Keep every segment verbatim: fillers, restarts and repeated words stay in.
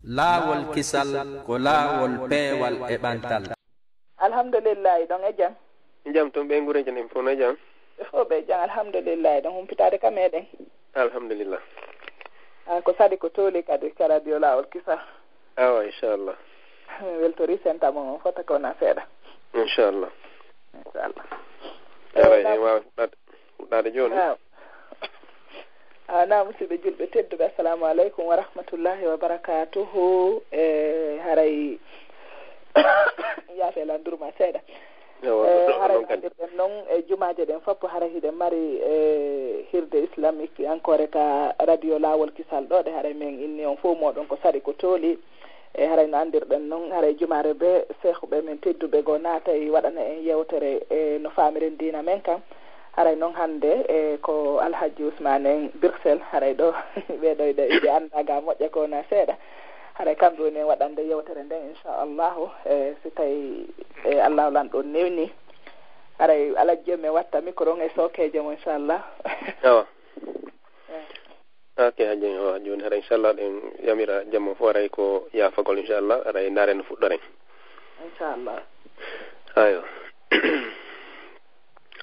Laawol kisal ko laawol peewal e ɓantal. Alhamdulillahi, ɗon e jam? Jam toon, ɓe ngureeji en fof no jam? Ɓe fof ɓe jam, alhamdulillahi. Ɗon humpitaade ka meɗen? Alhamdulillah. Ah, ko sadi ko tooli kadi ka radio Laawol Kisal. Awa, inchallah. Mi weltori sentamo on fota ko na seeɗa. Inchallah. Inchallah. Awa, en waawa fuɗɗaade fuɗɗaade jooni. Waaw. Ah, na musidɓe julɓe tedduɓe, assalamu aleykum wa rahmatullahi wa barakatuhu. E haray yaafe landurma seeɗa. Ewa, Eh, ɗo- haray ɗon kadi. Andirɗen noon e jumaaje ɗen fof haray hiɗen mari e hirde islamique encore ka radio Laawol Kisal ɗo ɗe haray men inni on fof moɗon ko sadi ko tooli. E haray no andirɗen noon haray jumaare be seehɓe men tedduɓe goo naatay waɗana en yewtere e no faamiren diina men kan. Haray noon hannde e ko Alhaji Ousmane en Bruxelles haray ɗo ɓe ɗo ɓe ɓe annda ga moƴƴa ko na seeɗa. Haray kamɓe woni en waɗande yewtere nden inchallahu e si tawi e Allahu lan ɗon newni. Haray Alhaji Jomi watta micro on e sookeejo mo inchallah. Awa. Ok, hajji, awa, jooni hara inchallah ɗen yamira jamma fof haray ko yaafagol inchallah haray ndaaren no fuɗɗoren. Inchallah. Ayo.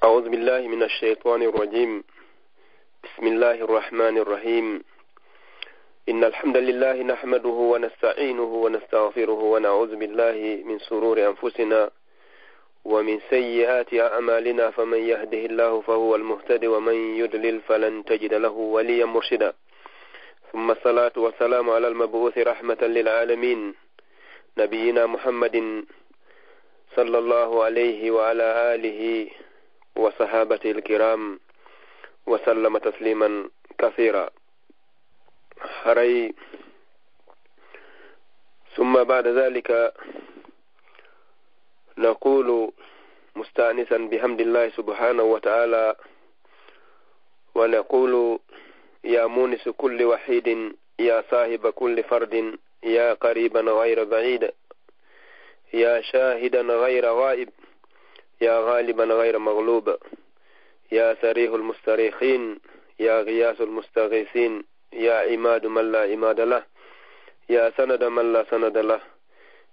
أعوذ بالله من الشيطان الرجيم. بسم الله الرحمن الرحيم. إن الحمد لله نحمده ونستعينه ونستغفره ونعوذ بالله من شرور أنفسنا ومن سيئات أعمالنا، فمن يهده الله فهو المهتد ومن يضلل فلن تجد له وليا مرشدا. ثم الصلاة والسلام على المبعوث رحمة للعالمين نبينا محمد صلى الله عليه وعلى آله وصحابته الكرام وسلم تسليما كثيرا. Haray, ثم بعد ذلك نقول مستأنسا بحمد الله سبحانه وتعالى، ونقول: يا مونس كل وحيد، يا صاحب كل فرد، يا قريبا غير بعيد، يا شاهدا غير غائب، يا غالبا غير مغلوب، يا سريح المستريحين، يا غياث المستغيثين، يا عماد من لا عماد له، يا سند من لا سند له،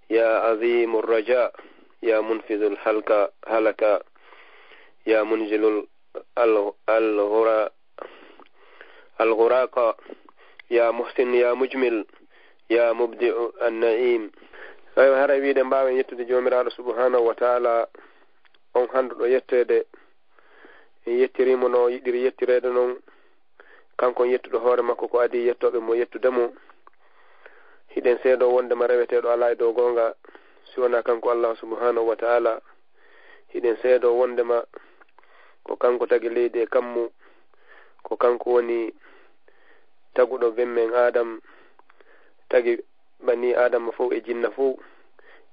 يا عظيم الرجاء، يا منفذ الهلك هلك، يا منزل ال- ال- الغرا- الغراق، يا محسن يا مجمل، يا مبدع النعيم. Aywa, haray wiide mbaawen yettude Joomiraaɗo subhanahu wa taala, on handuɗo yetteede. En yettiriimo no yiɗiri yettireede non. Kanko on yettuɗo hoore makko ko adii yettooɓe mo yettude mo. Hiɗen seedoo wondema reweteeɗo alaa e dow goonga si wonaa kanko Allahu subhanahu wa taala. Hiɗen seedoo wondema ko kanko tagi leydi e kammu, ko kanko woni taguɗo bemmen Aadam, tagi banii Aadama fow e jinna fow,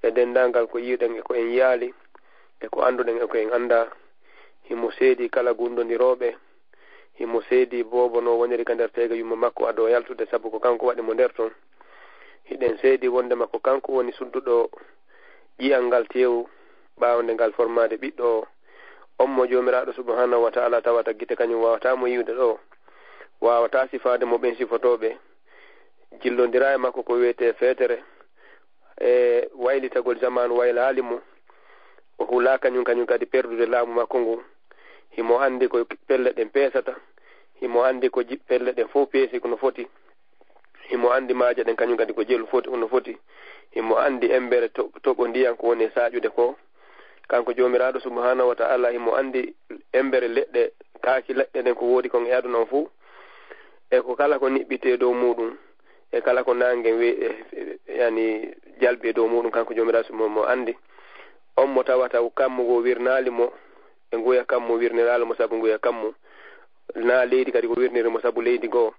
e denndaangal ko yi'uɗen e ko en yi'aali, e ko annduɗen e ko en anndaa. Himo seedi kala gundondirooɓe, himo seedi boobo no woniri ka nder teega yumma makko ado yaltude, sabu ko kanko waɗi mo nder ton. Hiɗen seedi wondema ko kanko woni sudduɗo ƴi'al ngal teewu ɓaawo nde ngal formaade ɓiɗɗo o. On mo Joomiraaɗo subhanahu wa taala tawata gite kañum waawataa mo yi'ude ɗo, waawataa sifaade mo ɓen sifotooɓe, jillondiraa e makko ko wiyetee feetere, e waylitagol jamaanu waylaali mo, o hulaa kañum, kañum kadi perdude laamu makko ngun. Himo anndi ko pelle ɗen peesata, himo anndi ko ji- pelle ɗen fow peesi ko no foti, himo anndi maaje ɗen kañum kadi ko jelu foti ko no foti, himo anndi embere to- toɓo ndiyan ko woni e saaƴude ko. Kanko Joomiraaɗo subhanahu wa taala himo anndi embere leɗɗe, kaaki leɗɗe ɗen ko woodi kon e aduna on fow, e ko kala ko niɓɓittee dow muuɗum, e kala ko naange we- e- e- yani jalbi e dow muuɗum, kanko Joomiraaɗo mo mo anndi. On mo tawata kammu goo wirnaali mo, e nguya kammu wirniraali mo sabu nguya kammu, naa leydi kadi ko wirniri mo sabu leydi goo.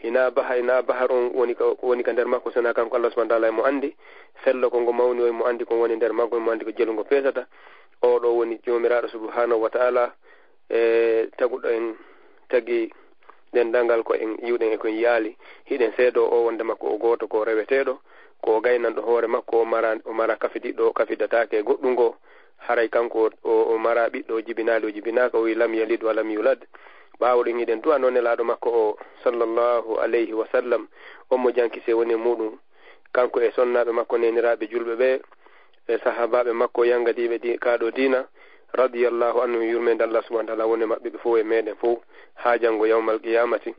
Hinaa bahar, hinaa bahar on woni ka, woni ka nder makko, so hinaa kanko Allah subhanahu wa taala e mo anndi. Fello ko ngo mawni o, e mo anndi ko woni nder maggo, e mo anndi ko jelu ngo peesata. Oo ɗoo woni Joomiraaɗo subhanahu wa taala, e taguɗo en, tagi denndaangal ko en yi'uɗen e ko en yi'aali. Hiɗen seedoo o wondema ko o gooto, ko o reweteeɗo, ko o gaynanɗo hoore makko, o mara, o mara kafidiɗɗo, o kafidataake e goɗɗum goo. Haray kanko o, o, o mara ɓiɗɗo, o jibinaali, o jibinaaka, o wi'i: "Lam yalid wa lam yulad." Ɓaawo ɗum hiɗen du'anoo Nelaaɗo makko o, sallallahu alayhi wa sallam, on mo jankise woni e muuɗum. kanko e sonnaaɓe makko, neeniraaɓe julɓe ɓe, e sahaabaaɓe makko yanngadiiɓe di-, kaa ɗoo diina, radiyallahu anhu, yurmeende Allah subhanahu wa ta'ala wone maɓɓe ɓe fof e meeɗen fof, haa janngo yawmal qiyamati.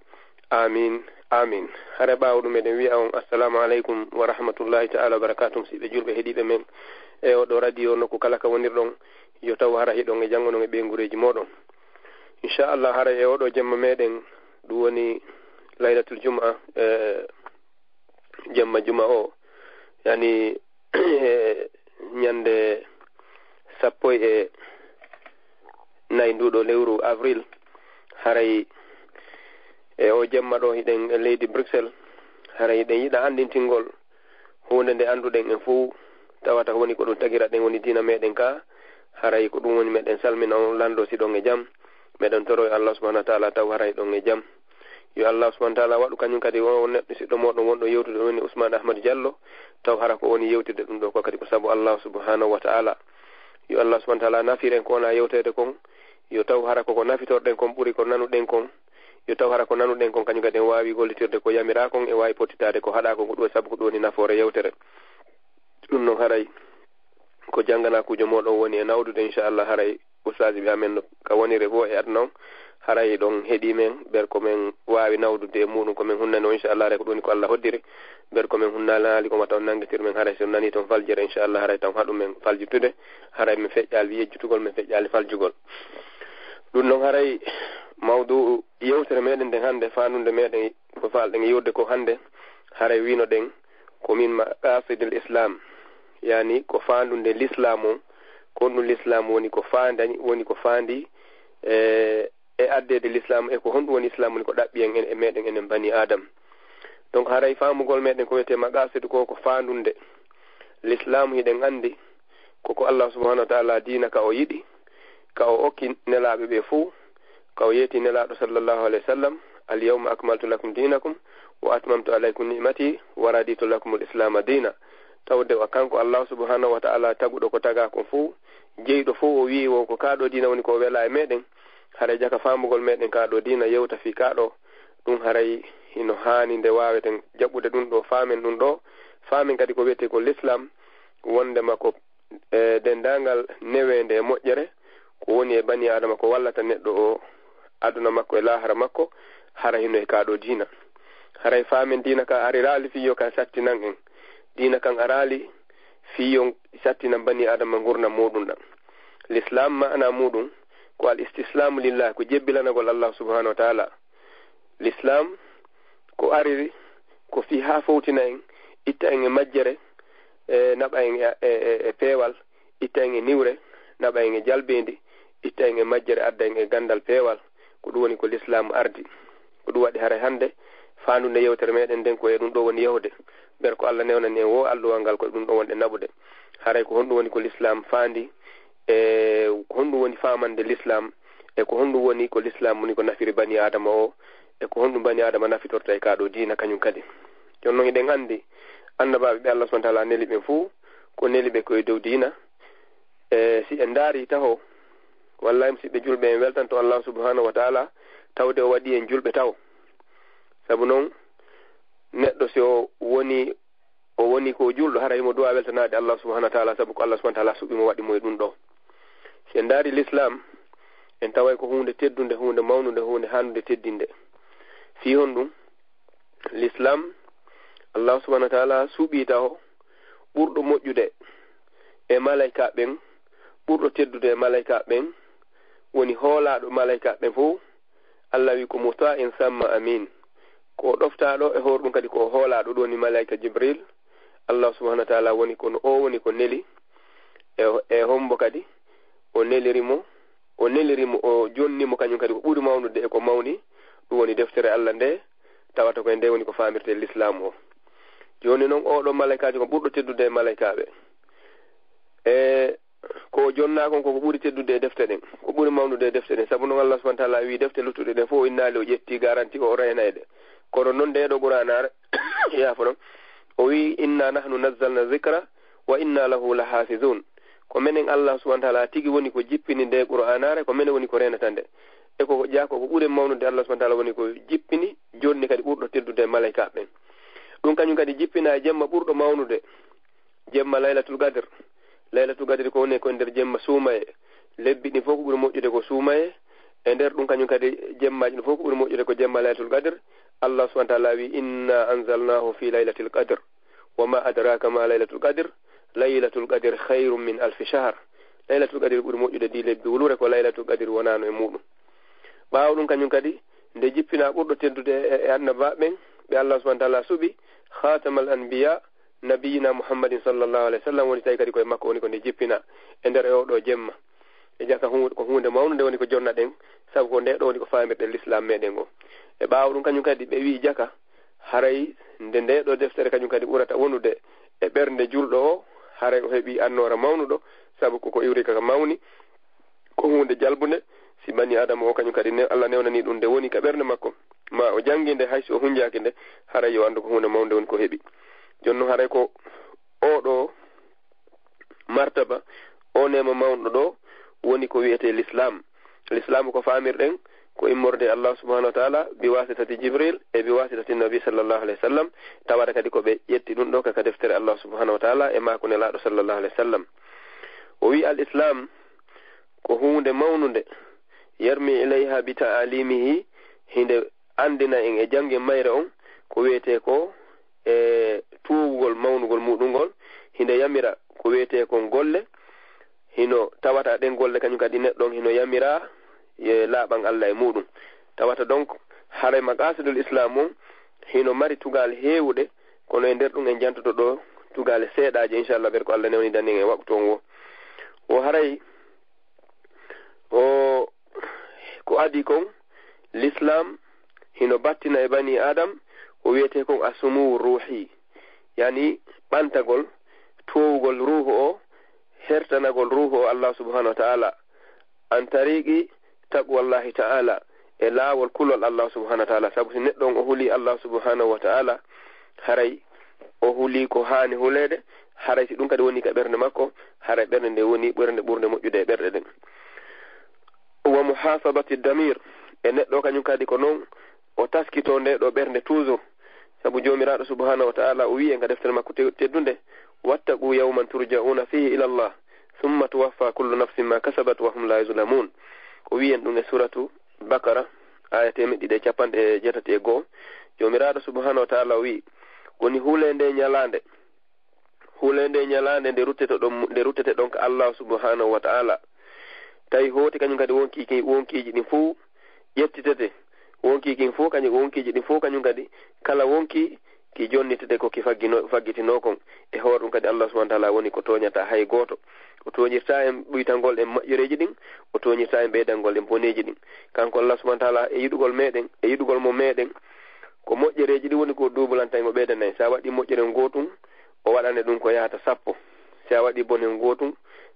Amin, amin. Hare ɓaawo ɗum eɗen wi'a on assalamu aleykum wa rahmatullahi ta'ala wa barakatuh, siɓe julɓe heɗiiɓe men e oɗo radio nokku kala ka wonirɗon, yo taw hara hiɗon e janngo non e ɓeyngureeji mooɗon. Inchallah, hara e oɗo jemma meeɗen, ɗum woni laylatul juma, e jemma juma o, yani, e ñande sappo e nayi nduɗo lewru avril, haray e o jemma ɗo hiɗen e leydi Bruxelles, haray hiɗen yiɗa anndintingol huunde nde annduɗen en fof, tawata woni ko ɗum tagira ɗen woni diina meɗen ka, haray ko ɗum woni meɗen salmina on lanndo si ɗon e jam, meɗen toro e Allah subhanahu wa ta'ala taw haray ɗon e jam. Yo Allah subhanahu wa ta'ala waɗu kañum kadi o neɗɗo siɗɗo moɗon wonɗo yewtude woni Ousmane Ahmad Diallo, taw hara ko woni yewtide ɗum ɗo ko kadi ko sabu Allah subhanahu wa ta'ala. Yo Allah subhanahu wa ta'ala nafir en ko wona yewteede kon, yo taw hara koko nafitorɗen kon ɓuri ko nanuɗen kon, yo taw hara ko nanuɗen kon kañum kadi en waawi gollitirde ko yamiraa kon e waawi pottitaade ko haɗaa kon, ko ɗum sabu ko ɗum woni nafoore yewtere. Ɗum noon haray ko jannganakuujo mooɗon woni e nawdude, inchallah, haray ustaaji ɓe amen no ka wonire fof e aduna on, haray ɗon heɗii men, ber ko men waawi nawdude e muuɗum, ko men hunnani on, inchallah, haray ko ɗum woni ko Allah hoddiri, ber ko men hunnanaali, ko wata on nanngitir men, haray si on nanii toon faljere, inchallah, haray tan haɗu men faljitude, haray men feƴƴaali yejjutugol, men feƴƴaali faljugol. Ɗum noon haray mawdu yewtere meɗen nden hannde, faandunde meɗen ko faalɗen yewde ko hannde, haray wiino ɗen ko min maqasidil Islam, yani ko faandunde Lislaam on, ko honɗum Lislaam woni ko faandani, woni ko faandi e, e addeede Lislaam, e ko honɗum woni Islaam woni ko ɗaɓɓi en, en e meɗen enen bani Adam. Donc haray faamugol meɗen ko wiyetee maqasid ko, ko faandunde Lislaam, hiɗen anndi ko ko Allah subhanahu wa ta'ala diina ka o yiɗi, ka o okki nelaaɓe ɓe fof, ka o yeeti nelaaɗo sallallahu alayhi wa sallam, "Al yawma akmaltu lakum dinakum wa atmamtu alaykum ni'mati wa raditu lakum al islama dina." Tawde o kanko Allah subhanahu wa ta'ala taguɗo ko tagaa kon fof, jeyɗo fof o wi'i wo ko kaa ɗoo diina woni ko o welaa e meɗen, haray jaka faamugol meɗen kaa ɗoo diina yewta fii kaa ɗoo, ɗum haray hino haani nde waaweten jaɓɓude ɗum ɗoo, faamen ɗum ɗoo, faamen kadi ko wiyetee ko Lislaam, wonndema ko e denndaangal neweende e moƴƴere ko woni e bani Aadama ko wallata neɗɗo o aduna makko e laahara makko, hara hino e kaa ɗoo diina. Haray faamen diina ka ariraali fii yo ka sattinan en. Diina kan araali fii yo sattinan bani Aadama ngurndan muuɗum ɗan. Lislaam maana muuɗum ko al istislaamu lillah, ko jebbilanagol Allah subhanahu wa ta'ala. Lislaam ko ariri ko fii haa fowtina en, itta en e majjere, e naɓa en e, e, e, e peewal, itta en e niwre, naɓa en e jalbeendi, itta en e majjere, adda en e ganndal peewal. Ko ɗum woni ko Lislaam ardi. Ko ɗum waɗi haray hannde faandunde yewtere meɗen nden ko e ɗum ɗoo woni yahude. Ber ko Allah newnani en woo alluwal ngal ko ɗum ɗoo wonɗen naɓude. Haray ko honɗum woni ko Lislaam faandi, e ko honɗum woni faamande Lislaam, e ko honɗum woni ko Lislaam woni ko nafiri bani Aadama o, e ko honɗum bani Aadama nafitorta e kaa ɗoo diina kañum kadi. Jooni noon hiɗen anndi annabaaɓe ɓe Allah subhanahu wa ta'ala neli ɓen fof, ko neli ɓe ko e dow diina. E si en ndaari taho, wallahi musiɓɓe julɓe en weltanto Allah subhanahu wa ta'ala, tawde o waɗi en julɓe taho. Sabu noon neɗɗo si o woni, o woni ko julɗo, haray mo duwa weltanaade Allah subhanahu wa ta'ala, sabu ko Allah subhanahu wa ta'ala suɓi mo waɗi mo e ɗum ɗoo. Si en ndaari Lislaam, en taway ko huunde teddunde, huunde mawnunde, huunde haanunde teddinde. Fii honɗum? Lislaam, Allah subhanahu wa ta'ala suɓii taho ɓurɗo moƴƴude e malaykaaɓe ɓen, ɓurɗo teddude e malaykaaɓe ɓen, woni hoolaaɗo malaykaaɓe ɓen fof. Allah wi ko muta'in samma amin. Ko o ɗoftaaɗo e hoore ɗum kadi ko o hoolaaɗo, ɗum woni malaayka Jibril. Allah subhanahu wa ta'ala woni ko no o woni ko neli. E, e hombo kadi o neliri mo, o neliri mo, o jonni mo kañum kadi ko ɓuri mawnude e ko mawni, ɗum woni deftere Allah nde, tawata ko e nde woni ko faamirte Lislaam o. Jooni noon oɗo malaykaajo ko ɓurɗo teddude e malaykaaɓe. E ko o jonnaa kon ko ko ɓuri teddude e defte ɗen, ko ɓuri mawnude e defte ɗen. Sabu noon Allah subhanahu wa ta'ala wii defte luttuɗe ɗen fof o innaali, o ƴetti garanti o reenay ɗe. Kono noon nde ɗo Qur'aanaare, yaafono, o wii, "Inna nahnu nazzalna zikra wa inna lahu lahafizun." Ko menen Allah subhanahu wa ta'ala tigi woni ko jippini nde Qur'aanaare, ko menen woni ko reenata nde. E ko, ko ƴaa ko, ko ɓuri mawnude Allah subhanahu wa ta'ala woni ko jippini, jonni kadi ɓurɗo teddude e malaykaaɓe ɓen. Ɗum kañum kadi jippina e jemma ɓurɗo mawnude, jemma Laylatul Qadr. Laylatul Qadr ko woni ko nder jemma suumaye. Lebbi ɗin fof ko ɓuri moƴƴude ko suumaye. E nder ɗum kañum kadi jemmaaji ɗin fof ko ɓuri moƴƴude ko jemma Laylatul Qadr. Allah subhanahu wa ta'ala wi, "Inna anzalnahu fi laylatil qadr. Wa ma adraka ma laylatul qadr. Laylatul qadr khayrun min alfi shahr." Laylatul Qadr ɓuri moƴƴude ndi lebbi wulure ko Laylatul Qadr wonaano e muɗum. Ɓaawo ɗum kañum kadi, nde jippina ɓurɗo teddude e, e annabaaɓe ɓen, ɓe Allah subhanahu wa ta'ala suɓi, khatamal anbiya, nabiyina Muhammadin sallallahu alaihi wasallam, woni tawi kadi koye makko woni ko nde jippina e nder e oɗo jemma. E jaka hu-, ko huunde mawnde woni ko jonna ɗen, sabu ko nde ɗo woni ko faamirɗen Lislaam meɗen o. E ɓaawo ɗum kañum kadi ɓe wi'i jaka, haray nde nde ɗo deftere kañum kadi ɓurata wonude e ɓernde julɗo o, haray o heɓi annoora mawnuɗo, sabu ko, ko iwri ka mawni, ko huunde jalbunde. Si bani Adama o kañum kadi ne, Allah newnani ɗum nde woni ka ɓernde makko, ma o janngi nde, hay si o hunjaaki nde, haray yo anndu ko huunde mawnde woni ko heɓi. Jooni noon haray ko oɗo martaba, o neema mawɗo ɗo woni ko wiyetee Lislaam. Lislaamu ko faamirɗen ko immorde Allah subhanahu wa ta'ala bi wasitati Jibril e bi wasitati Nabi sallallahu alaihi wasallam, tawata kadi ko ɓe ƴetti ɗum ɗo ka, ka deftere Allah subhanahu wa ta'ala e maaku Nelaaɗo sallallahu alaihi wasallam. O wi al Islam ko huunde mawnunde, yarmi ilayha bi ta'alimihi, hinde anndina en e jannge mayre on ko wiyetee ko, e, tuwowugol mawnugol muɗum ngol, hinde yamira ko wiyetee kon golle, hino tawata ɗen golle kañum kadi neɗɗo on hino yamira e laaɓan Allah e muɗum. Tawata donc, haray maqasidul Islam on hino mari tugaale heewuɗe, kono e nder ɗum en jantoto ɗo tugaale seeɗaaje, inchallah, ɓer ko Allah newnidani en e waqtu on wo. Wo haray o, ko adii kon, Lislaam hino battina e bani Adam ko wiyetee kon asumuwu ruuhi, yani ɓantagol, toowugol ruuhu o, hertanagol ruuhu o Allah subhanahu wa ta'ala, an tariqi taqwallahi ta'ala, e laawol kulol Allah subhanahu wa ta'ala. Sabu si neɗɗo on o huli Allah subhanahu wa ta'ala, haray o huli ko haani huleede, haray si ɗum kadi woni ka ɓernde makko, haray ɓernde nde woni ɓernde ɓurnde moƴƴude e ɓerɗe ɗen. Wa muhasabati damir, e neɗɗo kañum kadi ko noon o taskito nde ɗo ɓernde toujours. Sabu Joomiraaɗo subhanahu wa ta'ala o wi'i en ka deftere makko te-, teddunde, "Wattaqu yawman turja'una fihi ila Allah, thumma tuwaffa kullu nafsin ma kasabat wa hum la yuzlamun." O wi'i en ɗum e suratu Bakara, aya teemeɗɗe ɗiɗi e capanɗe jeetati e go'o. Joomiraaɗo subhanahu wa ta'ala o wi'i, woni hulee nde ñalaande, hulee nde ñalaande nde ruttete ɗon, nde ruttete ɗon ka Allah subhanahu wa ta'ala. Tawi hooti kañum kadi wonkii ki, wonkiiji ɗin fof ƴettitete. Wonkii kin fof kañum, wonkiiji ɗin fof kañum kadi, kala wonkii ki jonnitete ko ki faggino-, faggitinoo kon. E hoore ɗum kadi Allah subhanahu wa ta'ala woni ko tooñata hay gooto. O tooñirta en ɓuytangol en moƴƴereeji ɗin, o tooñirta en ɓeydangol en boneeji ɗin. Kanko Allah subhanahu wa ta'ala e yiɗugol meɗen, e yiɗugol mo meɗen, ko moƴƴereeji ɗin woni ko duubulanta en, o ɓeydana en. Sa waɗi moƴƴere ngootum, o waɗane ɗum ko yahata sappo. Si a waɗi bone ngootum,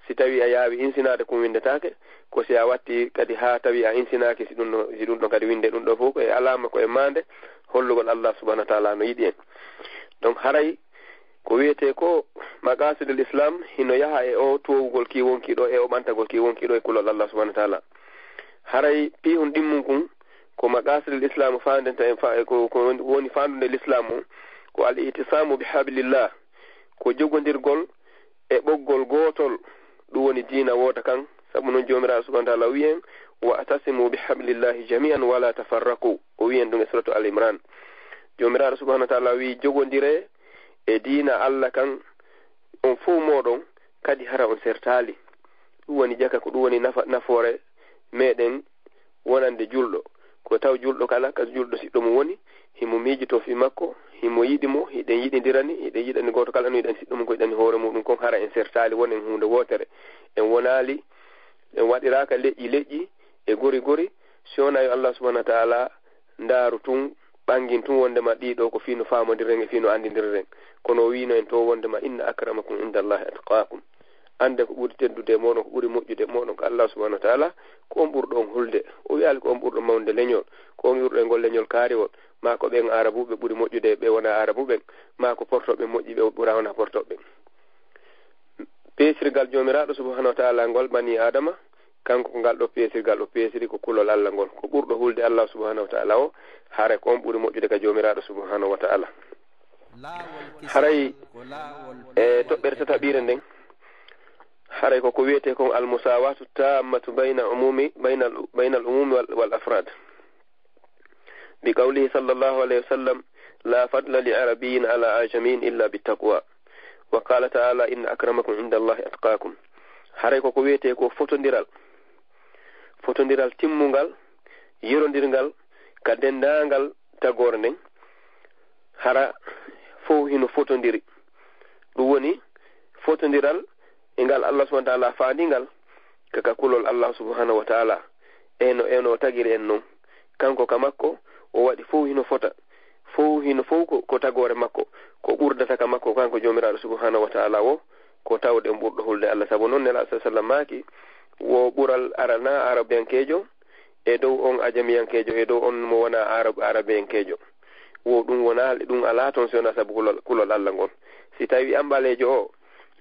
si tawi a yaawi insinaade, kun winndetaake. Ko si a watti kadi haa tawi a insinaaki, si ɗum no, si ɗum ɗon kadi winnde ɗum ɗo fof ko e alaama, ko e maande hollugol Allah subhanahu wa ta'ala no yiɗi en. Donc haray ko wiyetee ko maqasidul Islam hino yaha e o toowugol ki wonki ɗo, e o ɓantagol ki wonki ɗo e kulol Allah subhanahu wa ta'ala. Haray piihun ɗimmun kun ko maqasidul Islam faandenta en fa-, ko, ko woni faandude Lislaam o, ko al ihtisamu bi hablillah, ko jogondirgol e ɓoggol gootol, ɗum woni diina woota kan. Sabu non Joomiraaɗo subhanahu wa ta'ala wi'i en, "Wa'tasimu bi hablillahi jami'an wa la tafarraqu." O wi'i en ɗum e suratu Al Imran. Joomiraaɗo subhanahu wa ta'ala wi'i, "Jogondire e diina Allah kan, on fof mooɗon, kadi hara on sertaali." Ɗum woni jaka ko ɗum woni nafa-, nafoore meɗen wonande julɗo. Ko taw julɗo kala, ka julɗo siɗɗo mum woni, himo miijitoo fii makko, himo yiɗi mo, hiɗen yiɗindirani, hiɗen yiɗani gooto kala no yiɗani siɗɗo mum ko yiɗani hoore muɗum kon, hara en sertaali, wonen huunde wootere. En wonaali, en waɗiraaka leƴƴi leƴƴi e gori gori, si wonaa yo Allah subhanahu wa ta'ala ndaaru tun, ɓangin tun wondema ɗiɗo ko fii no faamondiren e fii no andindirren. Kono o wiino en to wondema, "Inna akramakum indallahi atqakum." Annde ko ɓuri teddude e mooɗon, ko ɓuri moƴƴude e mooɗon ko Allah subhanahu wa ta'ala, ko on ɓurɗo on hulde. O wi'aali ko on ɓurɗo mawnde leñol, ko on ɓurɗo e ngol leñol kaariwol, maa ko ɓen Aarabuɓe ɓuri moƴƴude e ɓe wonaa Aarabuɓe, maa ko portoɓe moƴƴi ɓe ɓura wonaa portoɓe. Peesirgal Joomiraaɗo subhanahu wa ta'ala ngol bani Aadama, kanko ko ngal ɗo peesirgal o peesiri ko kulol Allah ngol. Ko ɓurɗo hulde Allah subhanahu wa ta'ala o, hare ko on ɓuri moƴƴude ka Joomiraaɗo subhanahu wa ta'ala. Haray e toɓɓere tataɓire nden, haray ko ko wiyetee kon almusawatu tammatu bayna umumi, bayna al-, bayna al-umumi wal, wal afrad. Bi qawlihi sallallahu alayhi wa sallam, "La fadla li arabiyyin ala ajamiyin illa bi taqwa." Wa qala ta'ala, "Inna akramakum inda Allahi atqakum." Haray ko ko wiyetee ko fotondiral. Fotondiral timmungal, yerondirngal ka denndaangal tagoore nden. Hara fow hino fotondiri. Ɗum woni fotondiral e ngal Allah subhanahu wa ta'ala faandi ngal ka, ka kulol Allah subhanahu wa ta'ala. Eno, eno tagiri en non. Kanko ka makko, o waɗi fow hino fota. Fow hino, fow ko, ko tagoore makko. Ko ɓurdata ka makko kanko Joomiraaɗo subhanahu wa ta'ala wo, ko tawde en ɓurɗo hulde Allah. Sabu non Nelaaɗo sallallahu alayhi wa sallam maaki, wo ɓural arana Arabiyankeejo e dow on ajamiyankeejo, e dow on mo wona Arab-, Arabiyankeejo. Wo ɗum wona, ɗum alaa toon si wonaa sabu kulol, kulol Allah ngol. Si tawi an ɓaleejo o,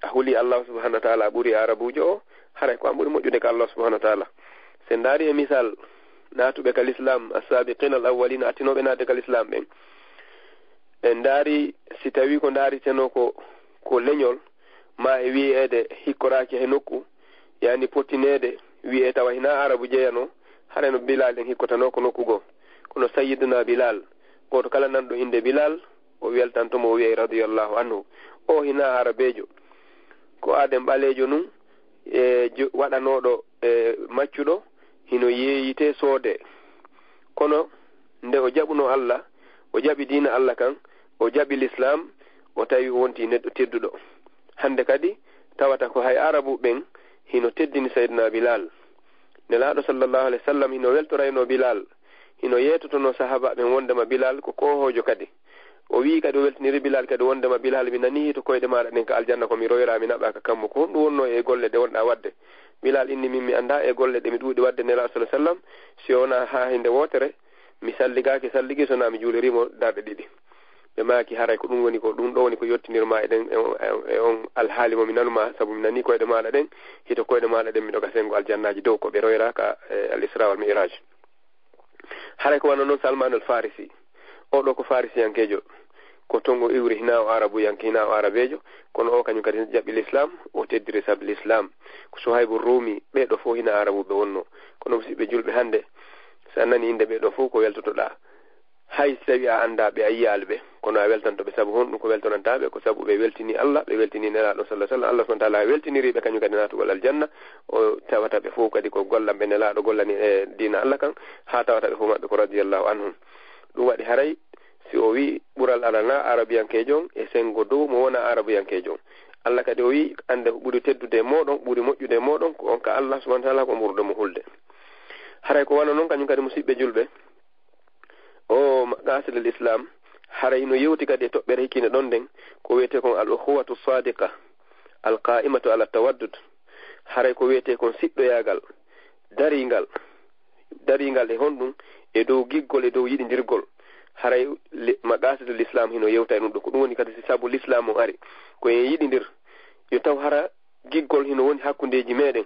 a huli Allah subhanahu wa ta'ala, a ɓuri Arabuujo o, haray ko an ɓuri moƴƴude ka Allah subhanahu wa ta'ala. Si en ndaari e misal, naatuɓe ka Lislaam, as-saabiqiina al-awwaliina, attinooɓe naatde ka Lislaam ɓen. En ndaari, si tawi ko ndaaritenoo ko, ko leñol, ma e wiyeede hikkoraaki he nokku, yani pottineede, wiyee tawa hinaa Arabu jeyanoo, haray no Bilal en hikkotanoo ko nokku goo. Kono Sayyiduna Bilal, gooto kala nanɗo innde Bilal, o weltanto mo, o wiyay radiyallahu anhu. O hinaa Arabeejo. Ko aaden ɓaleejo nun, e jo-, waɗanooɗo, e maccuɗo, hino yeeyitee soodee. Kono nde o jaɓunoo Allah, o jaɓi diina Allah kan, o jaɓi Lislaam, o tawi o wonti neɗɗo tedduɗo. Hannde kadi, tawata ko hay Arabu ɓen hino teddini Sayyidina Bilal. Nelaaɗo sallallahu alayhi wa sallam hino weltoraynoo Bilal, hino yeetotonoo sahaaba ɓen wondema Bilal ko koohoojo kadi. O wi'i kadi, o weltiniri Bilal kadi wondema, "Bilal, mi nanii hito koyɗe maaɗa ɗen ka aljanna ko mi royraa, mi naɓaa ka kammu. Ko honɗum wonnoo e golle ɗe wonɗaa waɗde?" Bilal inni, "Min mi anndaa e golle ɗe mi ɗuuɗi waɗde Nelaaɗo sallallahu alayhi wa sallam, si wonaa haa hinde wootere, mi salligaaki salligi so wonaa mi juuliriimo darɗe ɗiɗi." Ɓe maaki, "Haray ko ɗum woni ko, ɗum ɗo woni ko yottinirmaa e ɗen, e on, e on, e on alhaali mo mi nanumaa, sabu mi nanii koyɗe maaɗa ɗen, hito koyɗe maaɗa ɗen miɗo ka senngo aljannaaji dow ko ɓe royraa ka, e, al-Isra wal Mi'raj." Haray ko wano non Salman al Farisi. Oo ɗoo ko Farisiyankeejo. Ko ton o iwri, hinaa o Arabuyanke, hinaa o Arabeejo, kono o kañum kadi jaɓi Lislaam, o teddiri sabi Lislaam. Ko Suhaybu Rumi, ɓee ɗoo fow hinaa Arabuɓe wonnoo. Kono musiɓɓe julɓe hannde, si a nani innde ɓee ɗoo fow ko weltotoɗaa. Hay si tawi a anndaa ɓe, a yiyaali ɓe, kono a weltanto ɓe. Sabu honɗum ko weltonantaa ɓe? Ko sabu ɓe weltini Allah, ɓe weltini Nelaaɗo sallallahu alayhi wa sallam. Allah subhanahu wa ta'ala weltiniri ɓe kañum kadi naatugol aljanna. O tawata ɓe fow kadi ko gollanɓe Nelaaɗo gollani e diina Allah kan, haa tawata ɓe fow maɓɓe ko radiyallahu anhum. Ɗum waɗi haray si o wi'i ɓural alana Arabiyankeejo on e senngo dow mo wona Arabiyankeejo on. Allah kadi o wi'i, "Annde ko ɓuri teddude e mooɗon, ɓuri moƴƴude e mooɗon, ko on ka Allah subhanahu wa ta'ala ko ɓurɗo mo hulde." Haray ko wano non kañum kadi musiɓɓe julɓe. O maqasidul Islam, haray no yewti kadi e toɓɓere hikkiinde ɗon nden, ko wiyetee kon al ukhuwatu sadiqa, al qa'imatu ala tawaddud. Haray ko wiyetee kon siɗɗoyaagal, daringal, daringal e honɗum? E dow giggol, e dow yiɗindirgol. Haray li-, maqasidul Islam hino yewta e ɗum ɗo. Ko ɗum woni kadi si sabu Lislaam on ari, ko en yiɗindir. Yo taw hara giggol hino woni hakkundeeji meɗen.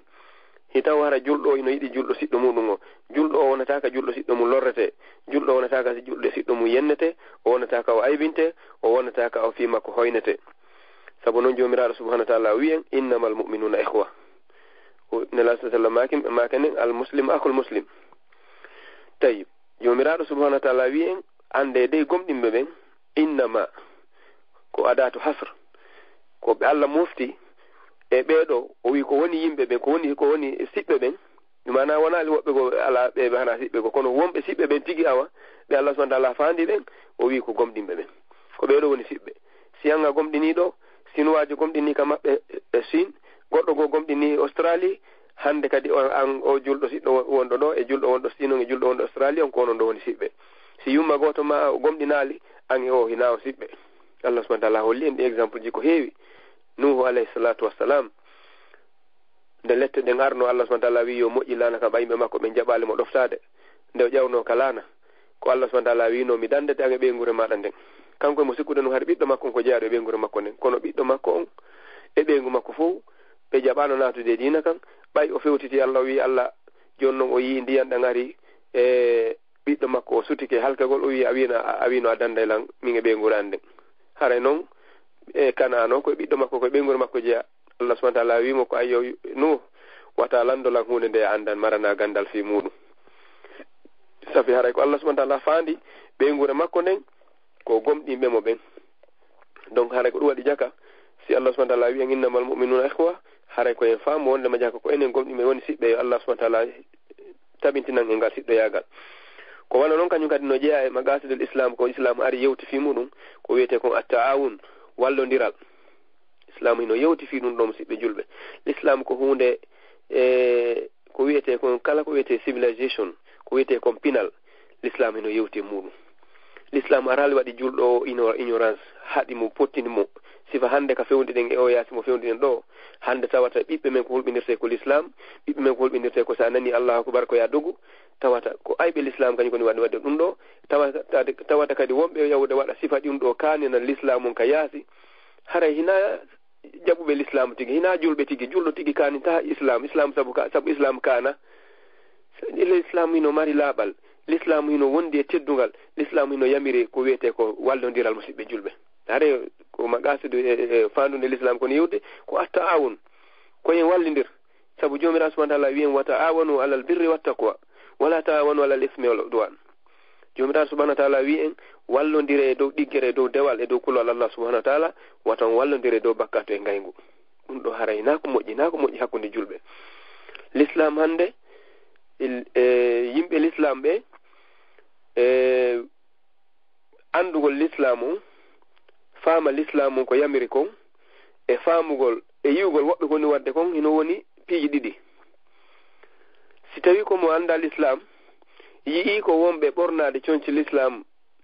Hitaw hara julɗo o hino yiɗi julɗo siɗɗo muɗum o. Julɗo o wonata ka julɗo siɗɗo mum lorrete. Julɗo o wonata ka julɗo siɗɗo mum yennete. O wonata ka o aybinte. O wonata ka o fii makko hoynete. Sabu non Joomiraaɗo subhanahu wa ta'ala wi'en, "Innamal mu'minuna ikhwa." O, Nelaaɗo sallallahu alaihi wasallam maaki, maaki nen, "Al muslim akhul muslim." Tayyib. Joomiraaɗo subhanahu wa ta'ala wi'en, "Annde dey gomɗinɓe ɓen, innama, ko adatu hasr. Ko ɓe Allah mofti e ɓee ɗoo, o wi ko woni yimɓe ɓen, ko woni, ko woni siɓɓe ɓen." Ɗum maana wonaali woɓɓe goo alaa ɓe, ɓe hana siɓɓe goo, kono wonɓe siɓɓe ɓen tigi awa, ɓe Allah subhanahu wa ta'ala faandi ɓen, o wi ko gomɗinɓe ɓen. Ko ɓee ɗoo woni siɓɓe. Si an a gomɗinii ɗoo, Sinuwaajo gomɗinii ka maɓɓe e Siin, goɗɗo goo gomɗinii Australie, hannde kadi on, an o julɗo siɗɗo won-, wonɗo ɗoo, e julɗo wonɗo Siin on, e julɗo wonɗo Australie on, ko onon ɗoo woni siɓɓe. Si yumma gooto ma o gomɗinaali, an e o hinaa o siɓɓe. Allah subhanahu wa ta'ala holli en ɗi exemple ji ko heewi. Nuuhu alayhi salatu wassalam, nde lette ɗen arno, Allah subhanahu wa ta'ala wi yo moƴƴi laana ka ɓay yimɓe makko ɓen jaɓaali mo ɗoftaade. Nde o ƴawno ka laana, ko Allah subhanahu wa ta'ala wi'no, "Mi dandete an e ɓeynguure maaɗa nden." Kanko e mo sikkude nun hari ɓiɗɗo makko on ko jeyaaɗo e ɓeynguure makko nden. Kono ɓiɗɗo makko on e ɓeyngu makko fow, ɓe jaɓaano naatude e diina kan. Ɓay o fewtiti Allah, o wi'i Allah, jooni non o yi'i ndiyan ɗan ari e ɓiɗɗo makko o sutike halkagol, o wi'i, "A wi'no, a, a wi'no a danday lan min e ɓeynguure an nden." Haray noon, e Kanaan o, ko e ɓiɗɗo makko, ko e ɓeynguure makko jeyaa. Allah subhanahu wa taala wii mo ko, "Ayyo, Nuuhu, wata lanndo lan huunde nde a anndan, maranaa ganndal fii muuɗum." Safi haray ko Allah subhanahu wa taala faandi ɓeynguure makko nden, ko gomɗinɓe mo ɓen. Donc haray ko ɗum waɗi jaka, si Allah subhanahu wa taala wii en, "Innamal mu'minuna ikhwa," haray ko en faamu wonde ma jaka ko enen gomɗinɓe woni siɓɓe, yo Allah subhanahu wa taala tabintinan en ngal siɗɗoyaagal. Ko wano non kañum kadi no jeyaa e maqasidul Islam, ko Islam ari yewti fii muuɗum, ko wiyetee kon at-ta'awun, wallondiral. Islam hino yewti fii ɗum ɗoo, musiɓɓe julɓe. L'Islam ko huunde, e, ko wiyetee kon, kala ko wiyetee civilization, ko wiyetee kon pinal, L'Islam hino yewti e muuɗum. L'Islam araali waɗi julɗo o ino-, ignorance, haɗi mo, pottini mo. Sifa hannde ka fewndi ɗen e o yaasi mo fewndi ɗen ɗoo, hannde tawata ɓiɓɓe men ko hulɓindirtee ko L'Islam, ɓiɓɓe men ko hulɓindirtee ko si a nanii Allahu Akbar ko yaa dogu, tawata ko ayɓe L'Islam kañum koni waɗi waɗde ɗum ɗoo, tawata, tawata kadi wonɓe e yahude waɗa sifa ɗum ɗoo kaaninan L'Islam on ka yaasi, haray hinaa jaɓuɓe L'Islam tigi, hinaa julɓe tigi, julɗo tigi kaanintaa Islam, Islam sabu ka, sabu Islam kaana. L'Islam hino mari laaɓal, L'Islam hino wondi e teddungal, L'Islam hino yamiri ko wiyetee ko wallondiral, musiɓɓe julɓe. Haray ko maqasidu e, e, e faandu nde L'Islam koni yewde, ko at-ta'awun, ko en wallindir. Sabu Joomiraaɗo subhanahu wa taala wii en, "Wa ta'awanu alal birri wat taqwa, wa la ta'awanu alal ismi wal udwan." Joomiraaɗo subhanahu wa taala wii en, "Wallondire e dow ɗiggere, e dow dewal, e dow kulol Allah subhanahu wa taala, wata on wallondire e dow bakkaatu e ngayngu." Ɗum ɗoo haray hinaa ko moƴƴi, hinaa ko moƴƴi hakkunde julɓe. L'Islam hannde, il-, e yimɓe L'Islam ɓe, e anndugol L'Islam on, faama L'Islam on ko yamiri kon, e faamugol, e yi'ugol woɓɓe ko woni waɗde kon, hino woni piiji ɗiɗi. Si tawii ko mo anndaa L'Islam, yi'ii ko wonɓe ɓornaade conci L'Islam,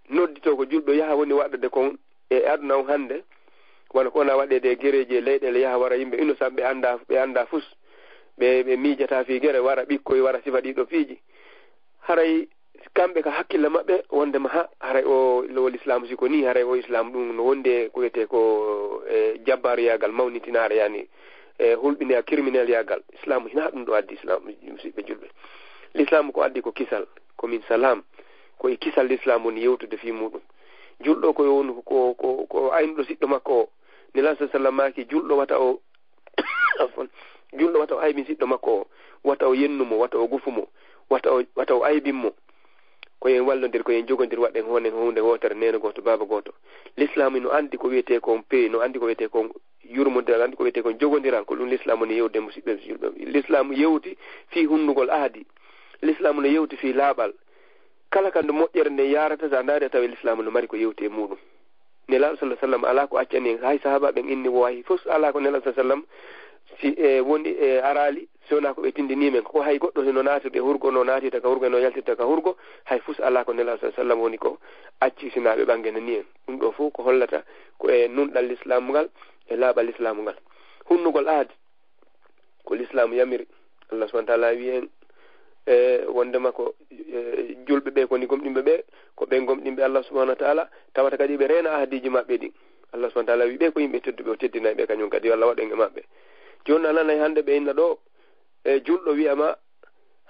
nodditoo ko julɗo, yaha woni waɗde kon e aduna on hannde, wano ko wona waɗeede e gereeji e leyɗeele, yaha wara yimɓe innocent ɓe anndaa, ɓe anndaa fus, ɓe, ɓe miijataa fii gere, wara ɓikkoy, wara sifa ɗii ɗoo piiji. Haray kamɓe ka hakkille maɓɓe wonde ma ha, haray o, o L'Islam si ko nii, haray o Islam ɗum no wondi e ko wiyetee ko, e, jabbaaruyaagal, mawnitinaare, yani, e, hulɓineyaagal, criminel yaagal. Islam hinaa ɗum ɗoo addi Islam, musiɓɓe julɓe. L'Islam ko addi ko kisal, ko min salam, ko e kisal L'Islam woni yewtude fii muuɗum. Julɗo ko woni ko, ko, ko aynuɗo siɗɗo makko o. Nelaaɗo sallallahu alaihi wasallam maaki, julɗo wata o Afwan. Julɗo wata o aybin siɗɗo makko o, wata o yennu mo, wata o gufu mo, wata o, wata o aybin mo. Ko en wallondir, ko en jogondir, waɗen honen huunde wootere, neene gooto, baaba gooto. L'Islam no anndi ko wiyetee kon pee, no anndi ko wiyetee kon yurmondiral, anndi ko wiyetee kon jogondiral, ko ɗum L'Islam woni yewde, musiɓɓe, julɓe. L'Islam yewti fii hunndugol ahdi. L'Islam no yewti fii laaɓal. Kala ka nde moƴƴere nde yaarata, so a ndaari a tawi L'Islam no mari ko yewti e muuɗum. Nelaaɗo sallallahu alaihi wasallam alaa ko accani en, hay sahaaba ɓen inni wo hay fus alaa ko Nelaaɗo sallallahu alaihi wasallam si, e, woni, e, araali, si wonaa ko ɓe tindinii men. Ko hay goɗɗo hino naatirde hurgo, no naatirta ka hurgo, no yaltirta ka hurgo, hay fus alaa ko Nelaaɗo sallallahu alaihi wasallam woni ko acci sinaa ɓe ɓangenanii en. Ɗum ɗoo fof ko hollata ko e nunɗal L'Islam ngal, e laaɓal L'Islam ngal. Hunnugol ahdi, ko L'Islam yamiri. Allah subhanahu wa taala wii en, e, wondema ko, e, julɓe ɓe, ko ni gomɗinɓe ɓe, ko ɓen gomɗinɓe Allah subhanahu wa taala, tawata kadi ɓe reena ahdiiji maɓɓe ɗin. Allah subhanahu wa taala wii ɓe ko yimɓe tedduɓe, o teddinay ɓe kañum kadi, yo Allah waɗ en e maɓɓe. Jooni a nanay hannde ɓe inna ɗoo, e, julɗo wi'a ma,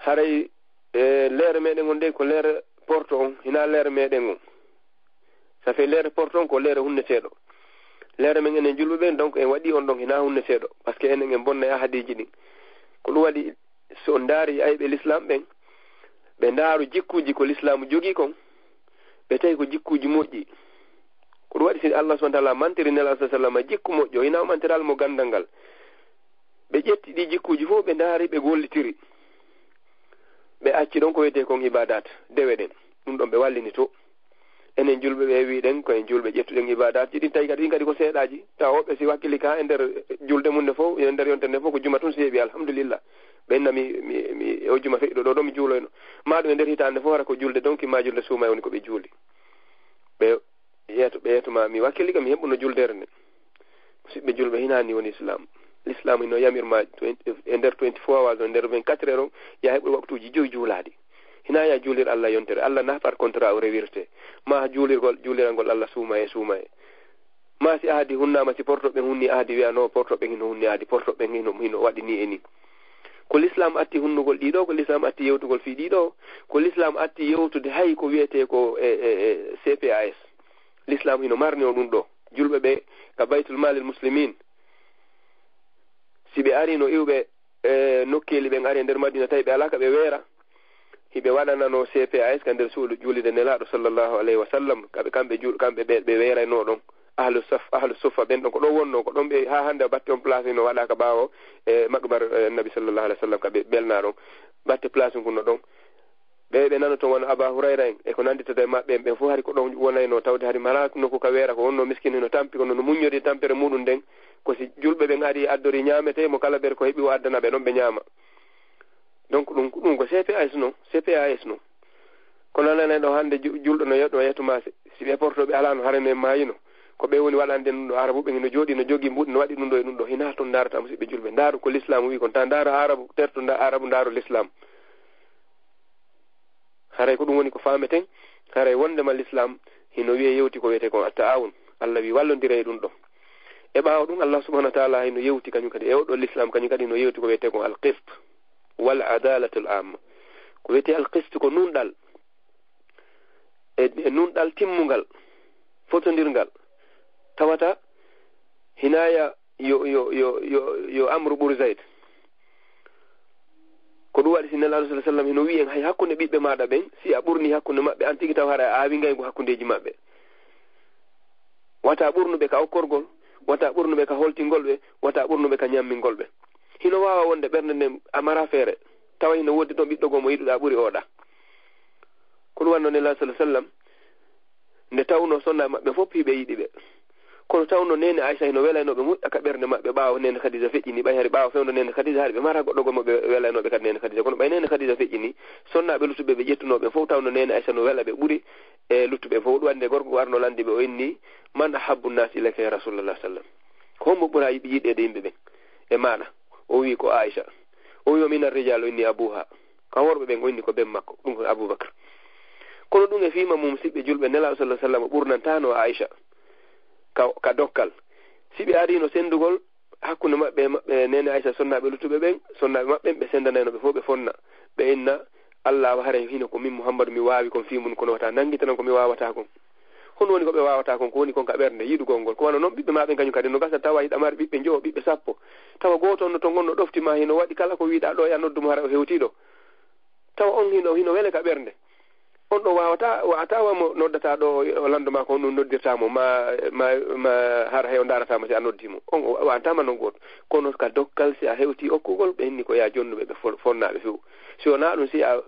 haray, e, leere meɗen on nde ko leere porto on, hinaa leere meɗen on. Ça fait leere porto on ko leere hunneteeɗo. Leere men enen julɓe ɓen, donc en waɗi on ɗon hinaa hunneteeɗo. Parce que enen en bonnay ahadiiji ɗin. Ko ɗum waɗi, so on ndaari ayɓe L'Islam ɓen, ɓe ndaaru jikkuuji ko L'Islam jogii kon, ɓe tawi ko jikkuuji moƴƴi. Ko ɗum waɗi si Allah subhanahu wa taala mantiri Nelaaɗo sallallahu alaihi wasallam jikku moƴƴo, hinaa o mantiraali mo ganndal ngal. Ɓe ƴetti ɗi jikkuuji fof, ɓe ndaari, ɓe gollitiri. Ɓe acci ɗon ko wiyetee kon ibaadaat, dewe ɗen. Ɗum ɗon ɓe wallini to. Enen julɓe ɓe wiɗen ko en julɓe ƴettuɗen ibaadaatji ɗin, tawi kadi ɗin kadi ko seeɗaaji. Tawa woɓɓe si wakkili ka e nder julde mum nde fof, e nder yontere nde fof ko juma tun si heɓi, alhamdulillah. Ɓe inna mi, mi, mi, o juma feƴƴuɗo ɗo, ɗo mi juuloyno. Maa ɗum e nder hitaande fof hara ko julde donki, maa julde suuma e woni ko ɓe juuli. Ɓe yeeto, ɓe yeeto ma mi wakkili kam mi heɓuno juldere nde. Musiɓɓe julɓe, hinaa ni woni Islam. L'Islam hino yamir ma twenty, e nder twenty-four hours, o nder vingt-quatre heures on, ya heɓu waktuuji joyi juulaaɗi. Hinaa ya juulir Allah yontere. Allah na par contrat o rewirte. Ma juulirgol, juulirangol Allah suuma e suuma e. Ma si ahadi hunnaama, si porto ɓen hunni ahadi, wi'a no porto ɓen hino hunni ahadi, porto ɓen hino, hino waɗi ni e ni. Ko L'Islam atti hunnugol ɗiɗo, ko L'Islam atti yewtugol fii ɗiɗo, ko L'Islam atti yewtude hay ko wiyetee ko e, e, e C P A S. L'Islam hino marni o ɗum ɗo. julɓe ɓe ka Baytul Malil Muslimin, si ɓe ari no iwɓe e nokkeeli ɓen ari e nder Madina, tawi ɓe alaa ka ɓe weera, hiɓe waɗanano C P A S ka nder suudu juulirde Nelaaɗo sallallahu alayhi wa sallam, ka ɓe, kamɓe jul-, kamɓe ɓe, ɓe weeraynoo ɗon. Ahlu saf, ahlu suffa ɓen ɗon, ko ɗon wonnoo, ko ɗon ɓe haa hannde batte on place no waɗa ka ɓaawo e maqbar, e, Nabi sallallahu alayhi wa sallam, ka ɓe belnaa ɗon. Batte place ngun no ɗon. Ɓe, ɓe nanoto wano Aba Hurayra en, e ko nannditata e maɓɓe en, ɓen fof hari ko ɗon wonaynoo, tawde hari malaa nokku ka weera, ko wonnoo miskin hino tampi, kono no muññori tampere muɗum nden, ko si julɓe ɓen ari addori ñaametee, mo kala ɓer ko heɓi o addana ɓe, ɗon ɓe ñaama. Donc ɗum, ɗum ko C P A S non, C P A S non. Kono a nanay ɗo hannde ju-, julɗo no yetto, yetto ma si, si ɓe porto ɓe alaa no harane maayino. Ko ɓe woni waɗande ɗum ɗo Arabu ɓe no jooɗi, no jogii mbuɗi, no waɗi ɗum ɗo e ɗum ɗo. Hinaa ton ndaarata musiɓɓe julɓe. Ndaaru ko Lislaam wi kon, ta ndaara Arabu, terto nda Arabu, ndaaru Lislaam. Haray ko ɗum woni ko faameten, haray wondema Lislaam hino wi'e yewti ko wiyetee kon at-ta'awun. Allah wi wallondire e ɗum ɗo. E ɓaawo ɗum, Allah subhanahu wa ta'ala hino yewti kañum kadi, e oɗo Lislaam kañum kadi hino yewti ko wiyetee kon al-qist wal adalatul amma. Ko wiyetee al-qist ko nunɗal, e, e nunɗal timmungal, fotondirngal, tawata hinaya yo, yo, yo, yo, yo Amru ɓuri Zayd. Ko ɗum waɗi si Nelaaɗo sallallahu alaihi wasallam hino wi'en, hay hakkunde ɓiɓɓe maaɗa ɓen, si a ɓurni hakkunde maɓɓe, an tigi taw hara a aawi ngayngu hakkundeeji maɓɓe. Wata ɓurnu ɓe ka okkorgol, wata ɓurnu ɓe ka holtingol ɓe, wata ɓurnu ɓe ka ñammingol ɓe. Hino waawa wonde ɓernde nden a mara feere, tawa hino woodi ɗon ɓiɗɗo goo mo yiɗuɗaa ɓuri oɗa. Ko ɗum wannoo Nelaaɗo sallallahu alaihi wasallam, nde tawnoo sonnaaɓe maɓɓe fof hiɓe yiɗi ɓe. Kono tawnoo neene Aisha hino welaynoo ɓe moƴƴa ka ɓernde maɓɓe ɓaawo neene Khadija feƴƴini, ɓay hari ɓaawo fewndo neene Khadija hari ɓe mara goɗɗo goo mo ɓe welaynoo ɓe kadi neene Khadija. Kono ɓay neene Khadija feƴƴini, sonnaaɓe luttuɓe ɓe ƴettunoo ɓe fof tawnoo neene Aisha no wela ɓe ɓuri e luttuɓe fof. Ɗum wannde gorko goo arno lanndi ɓe o inni, "Man ahabbu nnaasi ilayka ya Rasulallah sallam?" Ko hombo ɓura yiɗ-, yiɗeede yimɓe ɓen e maaɗa? O wi, "Ko Aisha." O wi, "Wa mina rijal?" O inni, "Abuha." Ka worɓe ɓen o inni ko ben makko, ɗum ko Abubakar. Kono ɗum e fii ma mum, siɓɓe julɓe, Nelaaɗo sallallahu alaihi wasallam ɓurnantaano Aisha ka, ka dokkal. Si ɓe arino senndugol hakkunde maɓɓe, maɓɓe neene Aisha, sonnaaɓe luttuɓe ɓen, sonnaaɓe maɓɓe ɓen, ɓe senndanayno ɓe fof, ɓe fonna, ɓe inna, "Allah wa, haray hino ko min Muhammadu mi waawi kon fii mun, kono wata nanngitanan ko mi waawataa kon." Honɗum woni ko ɓe waawataa kon? Ko woni kon ka ɓernde, yiɗugol ngol. Ko wano non ɓiɓɓe maa ɓen kañum kadi no gasa tawa hiɗa mari ɓiɓɓe njowo, ɓiɓɓe sappo. Tawa gooto on no ton on no ɗofti ma, hino waɗi kala ko wiɗaa ɗo e a noddu mo hara o hewtii ɗo. Tawa on hino, hino wele ka ɓernde. On ɗo waawata, wa'ata wa mo noddata ɗo o lanndo ma ko honɗum noddirta mo, ma, ma, ma hara heyo ndaarata mo si a noddi mo. On o wa'anta ma non gooto. Kono ka dokkal si a hewtii okkugol, ɓe inni ko ya jonnuɓe ɓe fo-, fonnaaɓe few. Si wonaa ɗum, si a,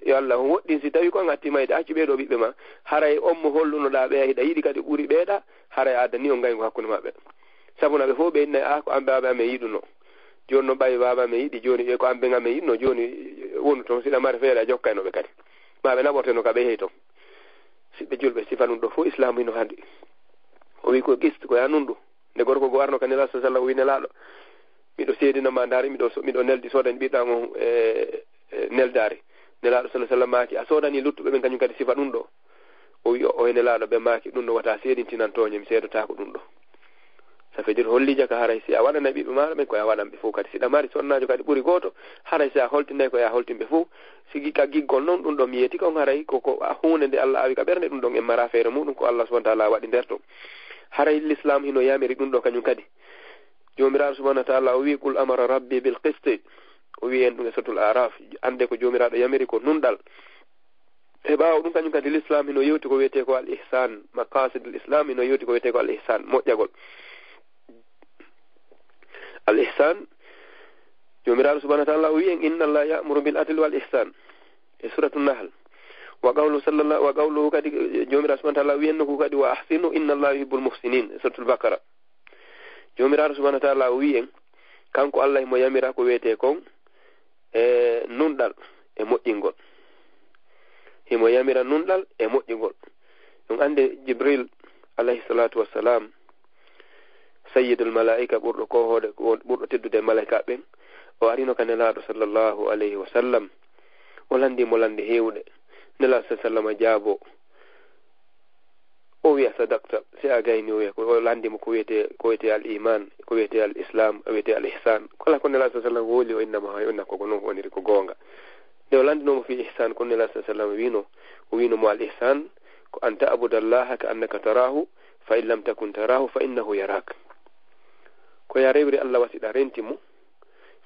yo Allah on woɗɗin, si tawi ko an atti mayde, accu ɓee ɗoo ɓiɓɓe ma, haray on mo hollunoɗaa ɓe, hiɗa yiɗi kadi ɓuri ɓee ɗa, haray a addani on ngayngu hakkunde maɓɓe. Sabu na ɓe fof ɓe innay, "Ah, ko an baaba amen yiɗuno. Jooni no ɓawi baaba amen yiɗi, jooni ɓe ko an ben amen yiɗuno, jooni wonu toon, siɗa mari feere a jokkayno ɓe kadi. Ma ɓe naɓorteno ka ɓe yehi toon." Siɓɓe julɓe, sifa ɗum ɗo fof Islaamu hino hadi. O wi ko qist, ko ya nunɗu. Nde gorko goo arno ka Nelaaɗo sallallahu alaihi wasallam, o wi, "Nelaaɗo, miɗo seedina ma ndaari, miɗo so-, miɗo neldi soodani ɓiɗɗo am on, e, e, neldaari." Nelaaɗo sallallahu alaihi wasallam maaki, "A soodani luttuɓe ɓen kañum kadi sifa ɗum ɗo?" O wi, "O, o e Nelaaɗo." Ɓe maaki, "Ɗum ɗo wata seedintinan tooñe, mi seedotaako ɗum ɗo." Ça veut dire holli jaka haray si a waɗanay ɓiɓɓe maaɗa ɓen, ko ya waɗan ɓe fof kadi. Siɗa mari sonnaajo kadi ɓuri gooto, haray si a holtinay ko ya holtin ɓe fof. Si gi-, ka giggol non, ɗum ɗo mi yeeti kon haray ko, ko a huunde nde Allah awi ka ɓernde, ɗum ɗon en mara feere muɗum, ko Allah subhanahu wa ta'ala waɗi nder ton. Haray Lislaam hino yamiri ɗum ɗo kañum kadi. Joomiraaɗo subhanahu wa ta'ala o wi, "Qul amara rabbi bil qisti." O wi en ɗum e Suratul Araf, annde ko Joomiraaɗo yamiri ko nunɗal. E ɓaawo ɗum kañum kadi Lislaam hino yewti ko wiyetee ko al ihsan, maqasidul Islam hino yewti ko wiyetee ko al ihsan, moƴƴagol. Al ihsan, Joomiraaɗo subhanahu wa ta'ala o wi en, "Inna Allah ya'muru bil adli wal ihsan." E Suratu Nahl. Wa qawlu sallallahu, wa qawluhu kadi, Joomiraaɗo subhanahu wa ta'ala o wi en nokku kadi, "Wa ahsinu inna Allah yuhibbul muhsinin." E Suratul Baqara. Joomiraaɗo subhanahu wa ta'ala o wi en, kanko Allah himo yamira ko wiyetee kon e nunɗal e moƴƴingol. Himo yamira nunɗal e moƴƴingol. Ɗum annde Jibril, alayhi salatu wassalam, sayyidul malaa'ika, ɓurɗo koohoode, ɓurɗo teddude e malaa'ika ɓen, o arino ka Nelaaɗo sallallahu alayhi wa sallam. O lanndi mo lannde heewuɗe. Nelaaɗo sallallahu alayhi wa sallam jaabo. O wiya, "Sadaqta, si a gayni." O wiya, ko o lanndi mo ko wiyetee, ko wiyetee al iman, ko wiyetee al islam, ko wiyetee al ihsan. Kala ko Nelaaɗo sallallahu alayhi wa sallam woli, o inna mo hay, o inna ko, ko non woniri, ko goonga. Nde o lanndinoo mo fii ihsan, ko Nelaaɗo sallallahu alayhi wa sallam wiino, o wiino mo, "Al ihsan ko an ta'buda Allaha ka annaka tarahu, فإن لم تكن تراه فإنه يراك. Ko ya rewri Allah wasiɗa renti mo.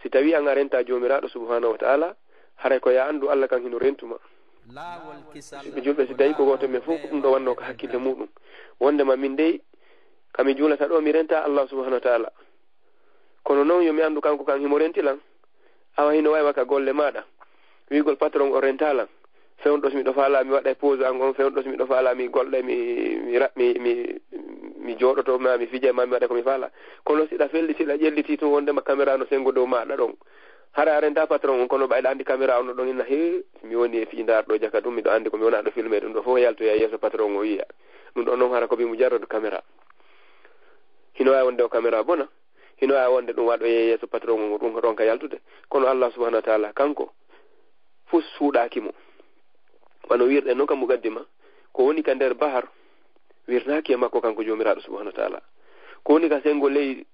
Si tawi an a renta Joomiraaɗo subhanahu wa ta'ala, haray ko ya anndu Allah kan hino rentu ma. Laawol kisal. Ɓe julɓe, si tawi ko gooto men fof ko ɗum ɗo wannoo ka hakkille muɗum. Wonde ma min dey, ka mi juulata ɗo, mi renta Allah subhanahu wa ta'ala. Kono noon yo mi anndu kanko kan himo renti lan. Awa hino waywa ka golle maaɗa. Wiigol patron o renta lan. Fewndo so miɗo faala mi waɗa e pause an on, fewndo so miɗo faala mi golla, mi, mi, ra- mi, mi, mi jooɗoto ma, mi fija ma, mi waɗa ko mi faala. Kono siɗa felli, siɗa ƴelliti tun wondema caméra no sengo dow maaɗa ɗon. Hara a renta patron on, kono ɓayɗa anndi caméra on no ɗon inna, he, mi woni e fiji ndaar ɗo jaka ɗum, miɗo anndi ko mi wona ɗo filmé ɗum ɗo fof yaltoya yeeso patron o wiya. Ɗum ɗon noon hara ko bi mujarradu caméra. Hino wawi wonde o caméra bona. Hino waawi wonde ɗum waɗoyee yeeso patron on, ɗum ronka yaltude. Kono Allah subhanahu wa ta'ala kanko, fus suuɗaaki mo. Wano wiirɗen noon ka muqaddima, ko woni ka nder bahar, wirnaaki e makko kanko Joomiraaɗo subhanahu wa ta'ala. Ko woni ka senngo leydi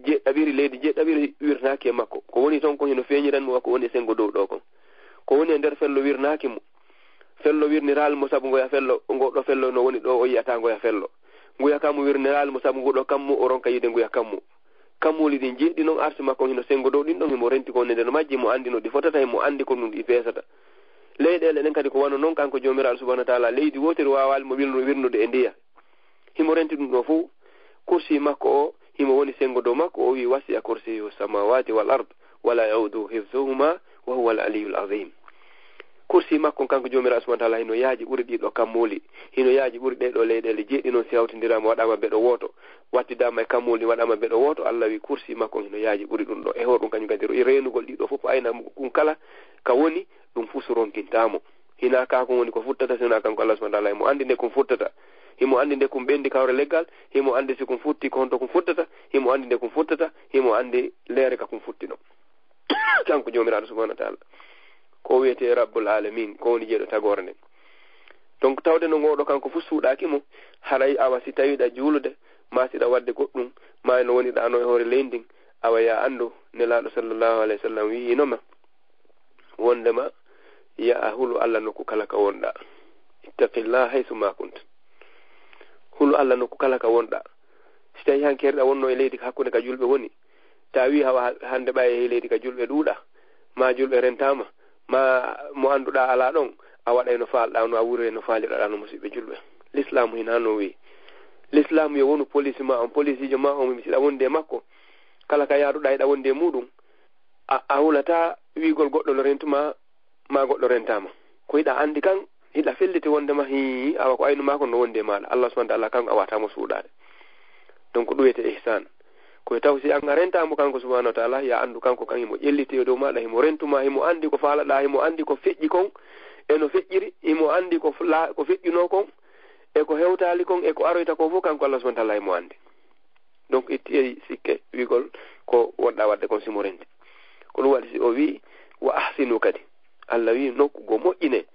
jeeɗaɓiri, leydi jeeɗaɓiri wirnaaki e makko. Ko woni toon ko hino feeñiran mo wa ko woni e senngo dow ɗo kon. Ko woni e nder fello wirnaaki mo. Fello wirniraali mo sabu ngoya fello, ngo ɗo fello no woni ɗo o yiyata ngoya fello. Nguya kammu wirniraali mo sabu ngu ɗo kammu o ronka yiide nguya kammu. Kammuuli ɗin jeeɗi non arsi makko hino sengo dow ɗin ɗon, himo renti ko woni nder majji, himo anndi no ɗi fotata, himo anndi ko ɗum ɗi feesata. Leyɗeele ɗen kadi ko wano non kanko Joomiraaɗo subhanahu wa ta'ala, leydi wootiri waawaali mo wirnu-, wirnude e ndiya. Himo renti ɗum ɗo fof. Kursi makko o, himo woni sengo dow makko, o wi, "Wasi'a kursiyuhu samawati wal ard, wala yauduhu hifzuhuma, wa huwa al aliyul azim." Kursi makko kanko Joomiraaɗo subhanahu wa ta'ala hino yaaji ɓuri ɗiɗo kammuuli, hino yaaji ɓuri ɗee ɗo leyɗeele jeeɗi non si hawtindiraama waɗaama beɗo wooto, wattidaama e kammuuli waɗaama beɗo wooto, Allah wi kursi makko hino yaaji ɓuri ɗum ɗo. E hoore ɗum kañum kadi reenugol ɗiɗo fof ayna ɗum kala ka woni, ɗum fus ronkintaa mo. Hinaa kaa ko woni ko futtata, si wonaa kanko Allah subhanahu wa ta'ala himo anndi nde kum futtata. Himo anndi nde kum ɓendi kawre leggal, himo anndi si kum futti ko honto kum futtata, himo anndi nde kum futtata, himo anndi leere ka kum futti ɗon. Kanko Joomiraaɗo subhanahu wa ta'ala. Ko wiyetee Rabbul Alamin, ko woni jeeɗo tagoore nden. Donc tawde no ngoɗo kanko fof suuɗaaki mo, haray awa si tawi ɗa juulude, ma si ɗa wadde goɗɗum, ma no woni ɗa no e hoore leydi ndin, awa ya anndu Nelaaɗo sallallahu alayhi wa sallam wi'ino ma, wondema ya a hulu Allah nokku kala ka wonɗa. Ittaqillaha haythu ma kunt. Hulu Allah nokku kala ka wonɗa. Si tawi hanki herɗa wonno e leydi ka hakkunde ka julɓe woni, ta wi hawa hande ɓaye e leydi ka julɓe ɗuuɗa, ma julɓe rentama, ma mo annduɗa ala ɗon, a waɗay no faalɗa no, a wuuray no faaliɗa no, musiɓɓe julɓe. L'islamu hina no wi. L'islamu yo wonu police ma on, policijo ma on, mi siɗa wonde e makko. Kala ka yaaduɗa hiɗa wonde e muɗum. A, a hulata wiigol goɗɗo no rentuma, ma goɗɗo rentama. Ko hiɗa anndi kan, hiɗa felliti wondema hii, awa ko aynu ma kon no wondi e maɗa. Allah subhanahu wa ta'ala kan a wata mo suuɗade. Donc ɗum wiyete ihsan. Ko taw si an a rentamo kanko subhanahu wa ta'ala, ya anndu kanko kan himo ƴelliti e dow maɗa, himo rentuma, himo anndi ko faalaɗa, himo anndi ko feƴƴi kon, e no feƴƴiri, himo anndi ko fla-, ko feƴƴuno kon, e ko hewtali kon, e ko aroyta ko fof kanko Allah subhanahu wa ta'ala himo anndi. Donc itti e sikke wiigol ko wonɗa wadde kon simo renti. Ko ɗum waɗi si o wi, "Wa ahsinu" kadi. Allah wi nokku go moƴƴine.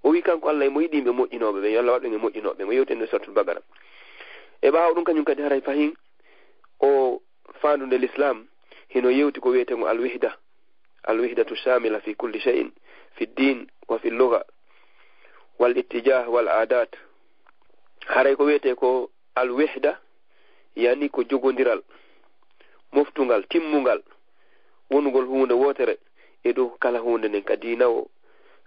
O wi kanko Allah himo yiɗi yimɓe moƴƴinooɓe ɓe, yo Allah waɗu en e moƴƴinooɓe. Mo yewten e Suratul Baqara. E ɓaawo ɗum kañum kadi haray fahin o faandude l'islam hino yewti ko wiyetee ngo al-wihda. Al-wihdatu shamila fi kulli shay'in, fi din wa fi lugha, wal ittijah wal adat. Haray ko wiyetee ko al-wihda, yani ko jogondiral, moftungal, timmungal, wonugol huunde wootere e dow kala huunde nden, ka diina o,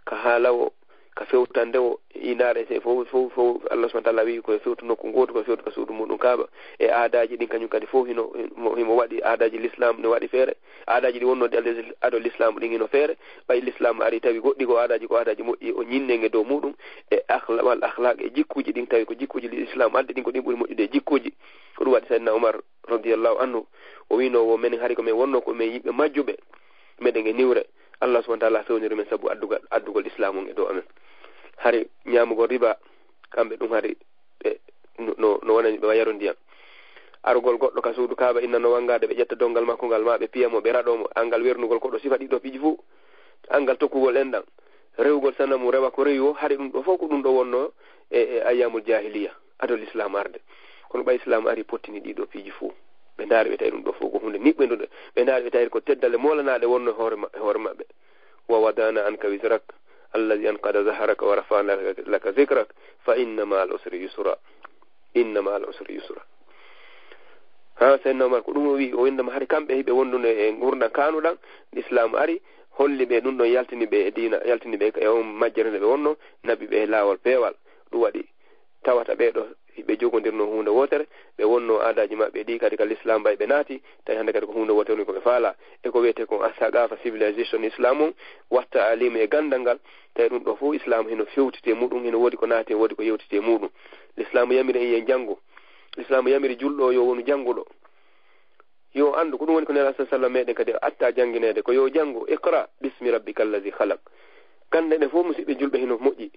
ka haala o, ka fewtande o, inaare se fof, fof, fof, Allah subhanahu wa ta'ala wi ko fewtu nokku gootu, ko fewtu ka suudu muɗum Kaaba. E aadaaji ɗin kañum kadi fof hino, himo, himo waɗi aadaaji l'islam ne waɗi feere. Aadaaji ɗi wonno ado l'islam ɗin hino feere. Ɓay l'islam ari tawi goɗɗi ko aadaaji, ko aadaaji moƴƴi, o ñinnenge dow muɗum. E akhla-, wal akhlaq, e jikkuuji ɗin tawi ko jikkuuji ɗi islam addi ɗin, ko ɗin ɓuri moƴƴude e jikkuuji. Ko ɗum waɗi Sayyidina Umar radiyallahu anhu, o wiino wo menen hari ko men wonno ko men yiɓɓe majjuɓe, meɗen e niwre. Allah subhanahu wa ta'ala fewniri men sabu addugal, addugol islam on e dow amen. Hari ñaamugol riba, kamɓe ɗum hari ɓe no, no, no wonani ɓe wa yaro ndiyam. Arugol goɗɗo ka suudu Kaaba inna no wangade, ɓe ƴetta dongal makko ngal, ma ɓe piya mo, ɓe raɗo mo, angal wernugol ko ɗo sifa ɗiɗo piiji fuu, angal tokkugol enɗan, rewugol sanamu rewa ko rewi o, hari ɗum ɗo fof ko ɗum ɗo wonno e, e ayyamul jahiliya, ado l'islam arde. Kono ɓay islam ari pottini ɗiɗo piiji fuu, ɓe ndaari ɓe tawi ɗum ɗo fof ko hunde niɓɓe ndude, ɓe ndaari ɓe tawi ko teddale molanaɗe wonno e hoore ma-, e hoore maɓɓe. Wa wadana anka wizrak, alladhi anqada zahraka wa rafa'na laka, laka zikrak, fa inna ma'al usri yusra. "Inna ma'al usri yusra." Ha, Seydina Umar, ko ɗum o wi'i, o windama hari kamɓe hiɓe wonduno e ngurdan kanuɗan, Islam ari, holli ɓe ɗum ɗon, yaltini ɓe e diina, yaltini ɓe e on majjere nde ɓe wonno, naɓi ɓe e laawol peewal. Ɗum waɗi tawata ɓee ɗo hiɓe jogondirno huunde wootere, ɓe wonno aadaaji maɓɓe ɗi kadi ka Lislaam mbay ɓe naati, tawi hannde kadi ko huunde wootere woni ko ɓe faala. E ko wiyetee kon as-saqaafa, civilisation Islam on, watta alimu e ganndal ngal, tawi ɗum ɗo fof Islam hino fewtiti e muɗum, hino woodi ko naati, woodi ko yewtiti e muɗum. Lislaam yamiri en yen janngu. Lislaam yamiri julɗo o yo wonu jannguɗo. Yo anndu, ko ɗum woni ko Nelaaɗo sallallahu alaihi wasallam meɗen kadi atta janngineede, ko yo janngu, "Iqra bismi rabbika allazi khalaq." Gannde ɗen fof, musidɓe julɓe, hino moƴƴi,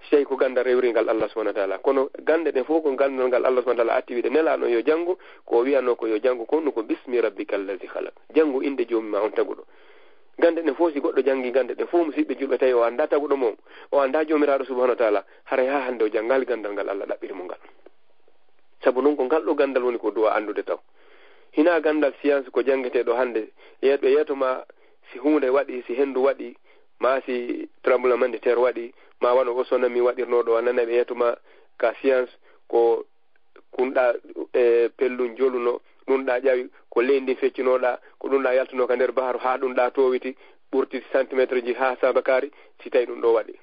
si tawi ko ganndal rewringal Allah subhanahu wa ta'ala. Kono gannde ɗen fof ko ganndal ngal Allah subhanahu wa ta'ala atti wiide Nelaaɗo yo janngu, ko o wi'anoo ko yo janngu kon ɗum ko "Bismi rabbika allazi khalaq." Janngu innde Joomi ma on taguɗo. Gannde ɗen fof, si goɗɗo janngi gannde ɗen fof, musidɓe julɓe, tawi o anndaa taguɗo mo, o anndaa Joomiraaɗo subhanahu wa ta'ala, haray haa hannde o janngaali ganndal ngal Allah ɗaɓɓiri mo ngal. Sabu non ko ngal ɗo ganndal woni ko du'a anndude taw. Hinaa ganndal science ko janngetee ɗo hannde, yeeɗo yeeto ma si huunde waɗi, si henndu waɗi, ma si tremblement de terre waɗi, ma wano o tsunami waɗirnoo ɗo, a nanay ɓe yeeto ma ka science ko kunɗa e pellun joluno, ɗum ɗa ƴawi ko leydi ndi feccunoɗa, ko ɗum ɗa yaltuno ka nder baharu haa ɗum ɗa towiti, ɓurti centimétre ji haa sabakari, si tawi ɗum ɗo waɗi.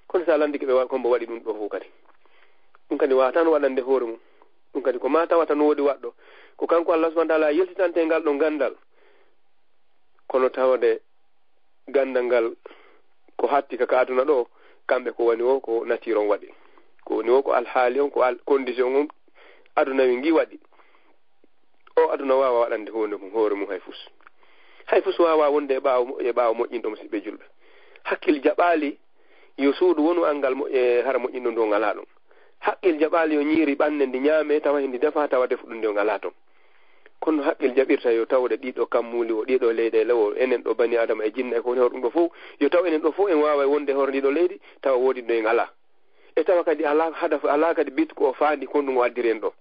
Kono sa landike ɓe wa-, kombo waɗi ɗum ɗo fof kadi. Ɗum kadi wawata no waɗande hoore mum. Ɗum kadi ko ma tawata no woodi waɗɗo. Ko kanko Allah subhanahu wa ta'ala yiltitante ngal ɗo gandal. Kono tawde gandal ngal ko hatti ka, ka aduna ɗo, kamɓe ko woni o ko nature on waɗi. Ko woni o ko alhaali on, ko al-, condition on aduna wi ngi waɗi. O aduna wawa waɗande hoore mum, hoore mum hay fus. Hay fus wawa wonde e ɓaawo mo-, e ɓaawo moƴƴinɗo, musidɓe julɓe. Hakkil jaɓaali yo suudu wonu angal mo-, e hara moƴƴinɗo ndu o ngalaa ɗon. Hakkil jaɓaali yo ñiiri ɓanne ndi ñaame tawa hindi defa tawa defuɗum ndi o ngalaa ton. Kono hakkil jaɓirta yo tawde ɗiɗo kammuuli o, ɗiɗo leyɗeele o, enen ɗo bani adama e jinna e ko woni hoɗum ɗo fof, yo taw enen ɗo fof en wawa wonde hoore ndi ɗo leydi, tawa woodi ɗo en alaa. E tawa kadi alaa hadafu, alaa kadi bit ko o faandi kon ɗum o addiri en ɗo.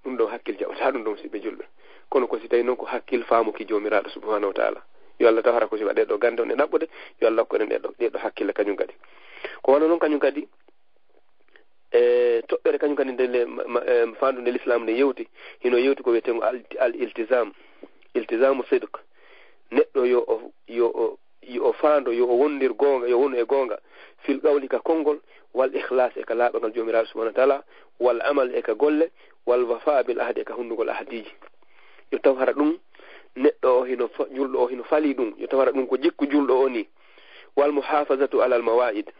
Ɗum ɗo hakkil jaɓata ɗum ɗo, musidɓe julɓe. Kono ko si tawi noon ko hakkil faamuki Joomiraaɗo subhanahu wa ta'ala. Yo Allah taw hara ko si waɗe ɗo gande on e ɗaɓɓude, yo Allah hokku en ɗeɗo, ɗeɗo hakkille kañum kadi. Ko wano noon kañum kadi, e toɓɓere kañum kadi nde le-, ma-, ma-, e faandu nde Lislaam nde yewti, hino yewti ko wiyetee al, al iltizam, iltizamu sidq. Neɗɗo yo o, yo o, yo o faando, yo o wondir goonga, yo wonu e goonga, fil qawli ka konngol, wal ikhlas e ka laaɓangal Joomiraaɗo subhanahu wa ta'ala, wal amal e ka golle, wal wafa bil ahdi e ka hunndugol ahdiiji. Yo taw hara ɗum neɗɗo o hino fa-, julɗo o hino fali ɗum, yo taw hara ɗum ko jikku julɗo o ni. Wal muhafazatu alal mawa'id,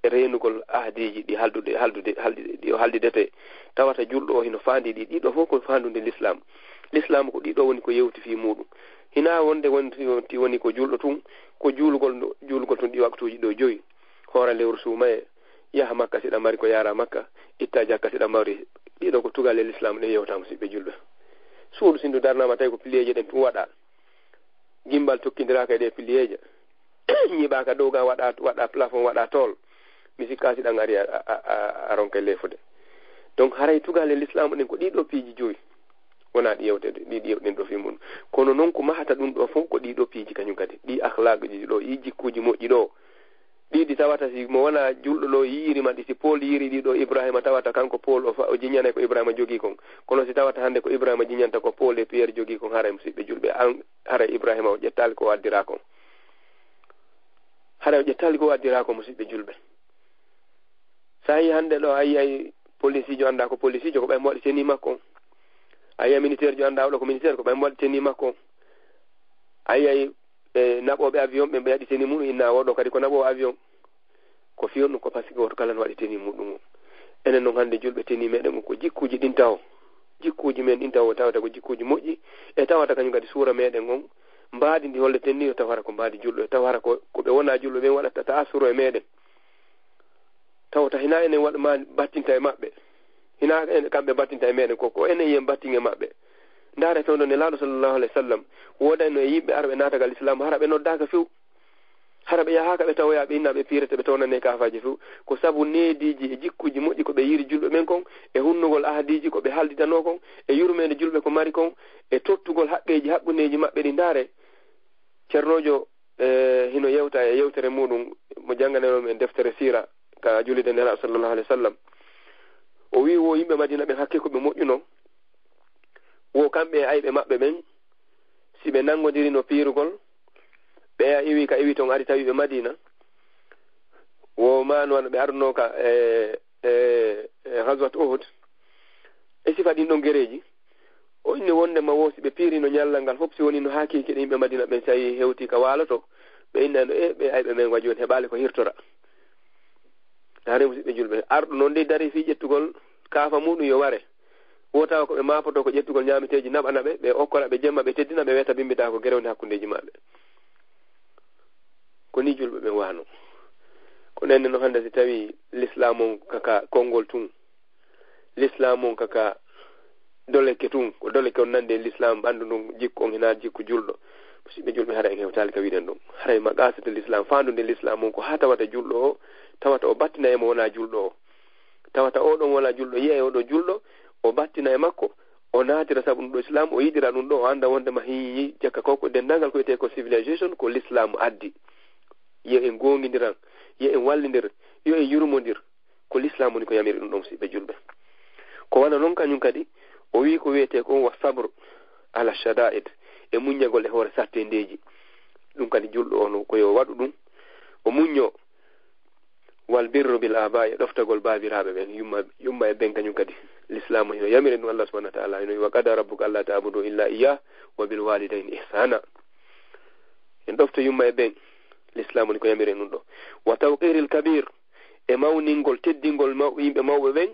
reenugol ahdiiji ɗi haldude, haldude, haldi-, ɗi o haldidete. Tawata julɗo o hino faandi ɗi, ɗiɗo fof ko faandude Lislaam. Lislaam ko ɗiɗo woni ko yewti fii muuɗum. Hinaa wonde wonti, wonti woni ko julɗo tun, ko juulugol ndo-, juulugol tun ɗi waktuuji ɗo joyi. Hoora lewru suumaye, yaha Makka siɗa mari ko yaara Makka, itta jakka siɗa mari. Ɗiɗo ko tugal e Lislaam ɗe yewta, musidɓe julɓe. Suudu sindu darnaama tawi ko piliyeeje ɗen tun waɗa. Gimbal tokkindiraaka e ɗe piliyeeje. Ñiɓaaka dow ga waɗa, waɗa plafond, waɗa tool. Mi sikka si ɗan ari a, a, a, a ronke leefude. Donc haray tugal e Lislaam ɗen ko ɗiɗo piiji joyi. Wona ɗi yewte, ɗi, ɗi yewten ɗo fii mun. Kono noon ko mahata ɗum ɗo fof ko ɗiɗo piiji kañum kadi. Ɗi akhlaaquji ɗo, ɗi jikkuuji moƴƴi ɗo. Ɗi, ɗi tawata si mo wona julɗo ɗo yiiri ma ɗi, si Paul yiiri ɗi ɗo Ibrahima, tawata kanko Paul o fa-, o jiñanay ko Ibrahima jogii kon. Kono si tawata hannde ko Ibrahima jiñanta ko Paul e Pierre jogii kon, haray musidɓe julɓe, an, haray Ibrahima o ƴettaali ko o addiraa kon. Haray o ƴettaali ko o addiraa kon, musidɓe julɓe. Sa yii hannde ɗo, a yii ay polisiijo anndaa ko polisiijo, ko ɓay mo waɗi tenue makko on. A yii ay militaire jo anndaa oɗo ko militaire, ko ɓay mo waɗi tenue makko on. A yii ay, e, naɓooɓe avion ɓen ɓe waɗi tenue muɗum, inna oɗo kadi ko naɓoowo avion. Ko fiyon ɗum ko parce que woto kala no waɗi tenue muɗum on. Enen noon hannde julɓe, tenue meɗen on ko jikkuuji ɗin tawo. Jikkuuji men ɗin tawo tawata ko jikkuuji moƴƴi, e tawata kañum kadi suura meɗen on, mbaadi ndi holleten ni yo taw hara ko mbaadi julɗo, e taw hara ko, ko ɓe wona julɓe ɓen waɗata ta'asuro e meɗen. Tawata hina enen waɗ-, ma battinta e maɓɓe. Hina en, kamɓe battinta e meɗen, ko, ko enen yen battin e maɓɓe. Ndaare fewndo Nelaaɗo sallallahu alaihi wasallam, woodayno e yimɓe arɓe naatagal Islam, hara ɓe noddaaka few. Hara ɓe yahaaka ɓe tawoya ɓe inna ɓe piirete ɓe tawnane kaafaji few. Ko sabu neediiji e jikkuuji moƴƴi ko ɓe yiiri julɓe ɓen kon, e hunnugol ahadiiji ko ɓe halditanoo kon, e yurmeende julɓe ko mari kon, e tottugol haqqeeji haqqundeeji maɓɓe ɗi. Ndaare, Ceernoojo, e, hino yewta e yewtere muɗum, mo jannganayno men deftere siira ka julirde Nelaaɗo sallallahu alaihi wasallam. O wi'i wo yimɓe Madina ɓen hakkee ko ɓe moƴƴuno. Wo kamɓe e ayɓe maɓɓe ɓen, si ɓe nanngodirino piirugol, ɓeya iwi ka iwi ton ari tawi ɓe Madina. Wo ma no wano ɓe arunoo ka e, e, e Ghazwat Uhud. E sifa ɗin ɗon gereeji. O inni wonndema wo si ɓe piirino ñallal ngal fof, si wonino hakiiki ɗe yimɓe Madina ɓen, si a hewti ka waalo to, ɓe innayno, e, ɓe ayɓe men wa jooni heɓaali ko hirtora. Hare musidɓe julɓe, arɗo noon dey darii fii ƴettugol kaafa muuɗum yo ware. Wo tawa ko ɓe maapoto ko ƴettugol ñaameteeji naɓa naɓe, ɓe okkora ɓe jemma, ɓe teddina ɓe, weta bimbitaa ko gere woni hakkundeeji maɓɓe. Ko nii julɓe ɓen wano. Ko enen no hannde si tawi lislaam on kaka konngol tun, lislaam on kaka doleke tun, ko doleke on nandi e lislaam, ɓanndu ndun jikku on hinaa jikku julɗo. Musidɓe julɓe, hara en hewtaali ka wiɗen ɗon. Haray maqasid lislaam, faandu nde lislaam on ko haa tawata julɗo o, tawata o battina e mo wonaa julɗo o. Tawata o ɗon wonaa julɗo, yiya e o ɗo julɗo, o battina e makko, o naatira sabu ɗum ɗo islaam, o yiɗira ɗum ɗo, o annda wondema hiyi jekka ko, ko denndaangal ko wiyetee ko civilisation, ko lislaam addi. Yo en goongindiran, yo en wallindir, yo en yurmondir. Ko lislaam woni ko yamiri ɗum ɗo, musidɓe julɓe. Ko wano non kañum kadi, o wi'i ko wiyetee ko wa sabr ala shada'id, e muññagol e hoore sattendeeji. Ɗum kadi julɗo on ko yo waɗu ɗum, o muñño. Wal birru bil aba, e ɗoftagol baabiraaɓe ɓen, yumma, yumma e ɓen kañum kadi. Lislaamu hino yamiri ɗum, Allah subhanahu wa ta'ala hino wi'i, "Wa qada rabbuka alla ta'budu illa iyyah wa bil walidayni ihsana." En ɗofto yumma e ɓen, lislaamu ni ko yamiri ɗum ɗo. Wa tawqiril kabir, e mawningol, teddingol maw-, yimɓe mawɓe ɓen,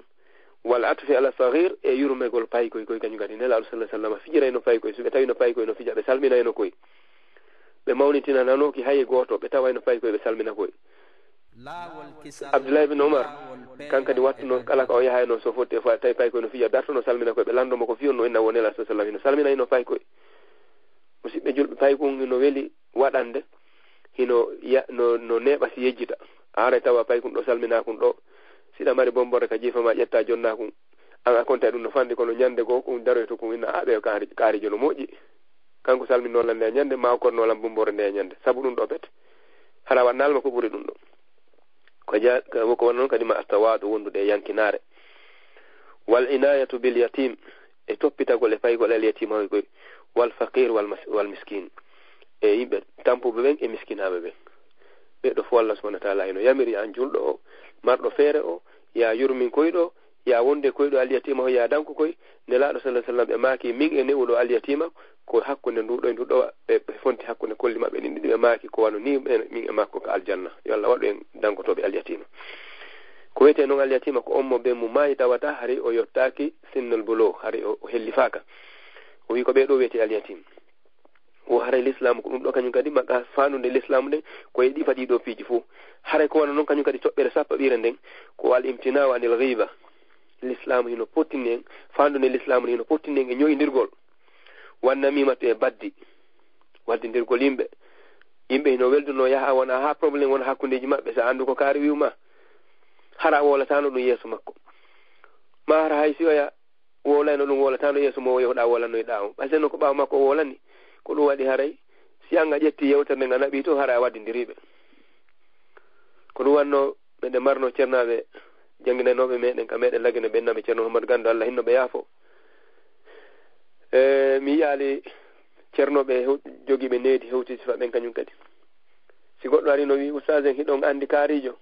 wal atfi ala saghir, e yurmegol paykoy koy kañum kadi. Nelaaɗo sallallahu alaihi wasallam fijirayno paykoy, so ɓe tawino paykoy no fija, ɓe salminayno koy. Ɓe mawnitinanano ki haye gooto, ɓe tawayno paykoy, ɓe salmina koy. Abdullahi bin Umar, kan kadi wattuno, kala ko o yahayno, so fotti e fa-, tawi paykoy no fija, dartono salmina koy, ɓe lanndo mo ko fiyonno, inna wo Nelaaɗo sallallahu alaihi wasallam hino salminayno paykoy. Musidɓe julɓe, paykun hino weli waɗande, hino ya-, no, no neeɓa si yejjita. A aray tawa paykun ɗo salminaa kun ɗo, siɗa mari bomborde ka jiifa ma, ƴetta jonnaa kun, an a konta e ɗum no fanɗi, kono ñande goo kun daroyto kun inna, "A ɓe kaari-, kaarijo no moƴƴi." Kanko salminno lan nde ñande, ma o korno lan bomborde nde ñande. Sabu ɗum ɗo pet. Hara waɗnaali ma ko ɓuri ɗum ɗo. Ko ja-, ko, ko wano non kadi ma attawaadu, wondude e yankinaare. Wal inayatu bil yatim, e toppitagol e paygol al yatima hoy koy. Wal faqir wal mas-, wal miskin. E yimɓe tampuɓe ɓen e miskinaaɓe ɓen. Ɓe ɗo fof Allah subhanahu wa ta'ala hino yamiri an julɗo o, marɗo feere o, ya yurmin koyɗo, ya wonde koyɗo al yatima o, ya danko koy. Nelaaɗo sallallahu alaihi wasallam ɓe maaki, min e ne'uɗo al yatima, ko hakkunde ndu ɗo e ndu ɗo, ɓe, ɓe fonti hakkunde kolli maɓɓe ɗin ɗiɗi, ɓe maaki ko wano ni ɓe, min e makko ka aljanna. Yo Allah waɗu en dankotooɓe alyatima. Ko wiyetee non alyatima ko on mo ben mum maayi tawata hari o yottaaki sinnul buluugh, hari o, o hellifaaka. O wi ko ɓee ɗo wiyetee alyatim. O haray lislaamu ko ɗum ɗo kañum kadi maqa faandude lislaamu nden ko e ɗi faɗi ɗo piiji fof. Haray ko wano non kañum kadi toɓɓere sappaɓire nden ko al imtina'u anil ghiba. Lislaamu hino pottini en, faandude lislaamu hino pottini en e ñoyindirgol. Wan namimatu e baddi, waddindirgol yimɓe. Yimɓe hino welduno yaha wona ha problème wona hakkundeji maɓɓe, sa andu ko kaari wi'uma, hara a wolataano ɗum yeeso makko. Ma hara hay si oya wolayno ɗum wolataano yeeso mo o yehuɗa wolanoyɗa on. Ɓay sen no ko ɓaawo makko o wolani, ko ɗum waɗi haray si an a ƴetti yewtere nden a naɓi to, hara a waddindiriɓe. Ko ɗum wanno meɗen marno ceernaaɓe jannginanooɓe meɗen ka meɗen Lagine ɓe, innaaɓe Ceerno Muhammadu Ganndo, Allah hinno ɓe yaafo. E, mi yiyaali ceernooɓe hew-, jogiiɓe needi hewti sifa ɓen kañum kadi. Si goɗɗo ari no wi'i, "Ustaas en, hiɗon anndi kaariijo?"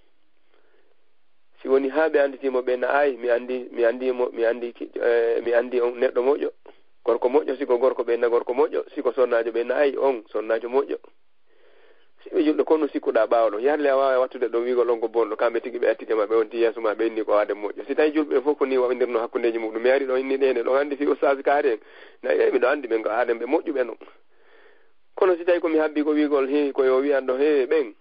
Si woni haa ɓe annditiimo, ɓe na, "Ay, mi anndi, mi anndi mo, mi anndi ki, e, mi anndi on neɗɗo moƴƴo, gorko moƴƴo, si ko gorko ɓe na gorko moƴƴo, si ko sonnaajo ɓe na, ay, on sonnaajo moƴƴo." Si ɓe julɓe, kono sikkuɗaa ɓaawo ɗon, yarle a waawaa wattude ɗon wi'ugol on ko bonɗo, kamɓe tigi ɓe attike ma, ɓe wonti yeeso ma, ɓe inni ko aaden moƴƴo. Si tawi julɓe fof ko nii waɗindirno hakkundeeji muɗum, mi ari ɗo inni ɗe, ɗon anndi fii ustaas kaari en. Na, eey, miɗo anndi ɓen ko aaden ɓe moƴƴuɓe non. Kono si tawi ko mi habbi ko wi'ugol, he, ko yo wi'an ɗo, he, ɓen.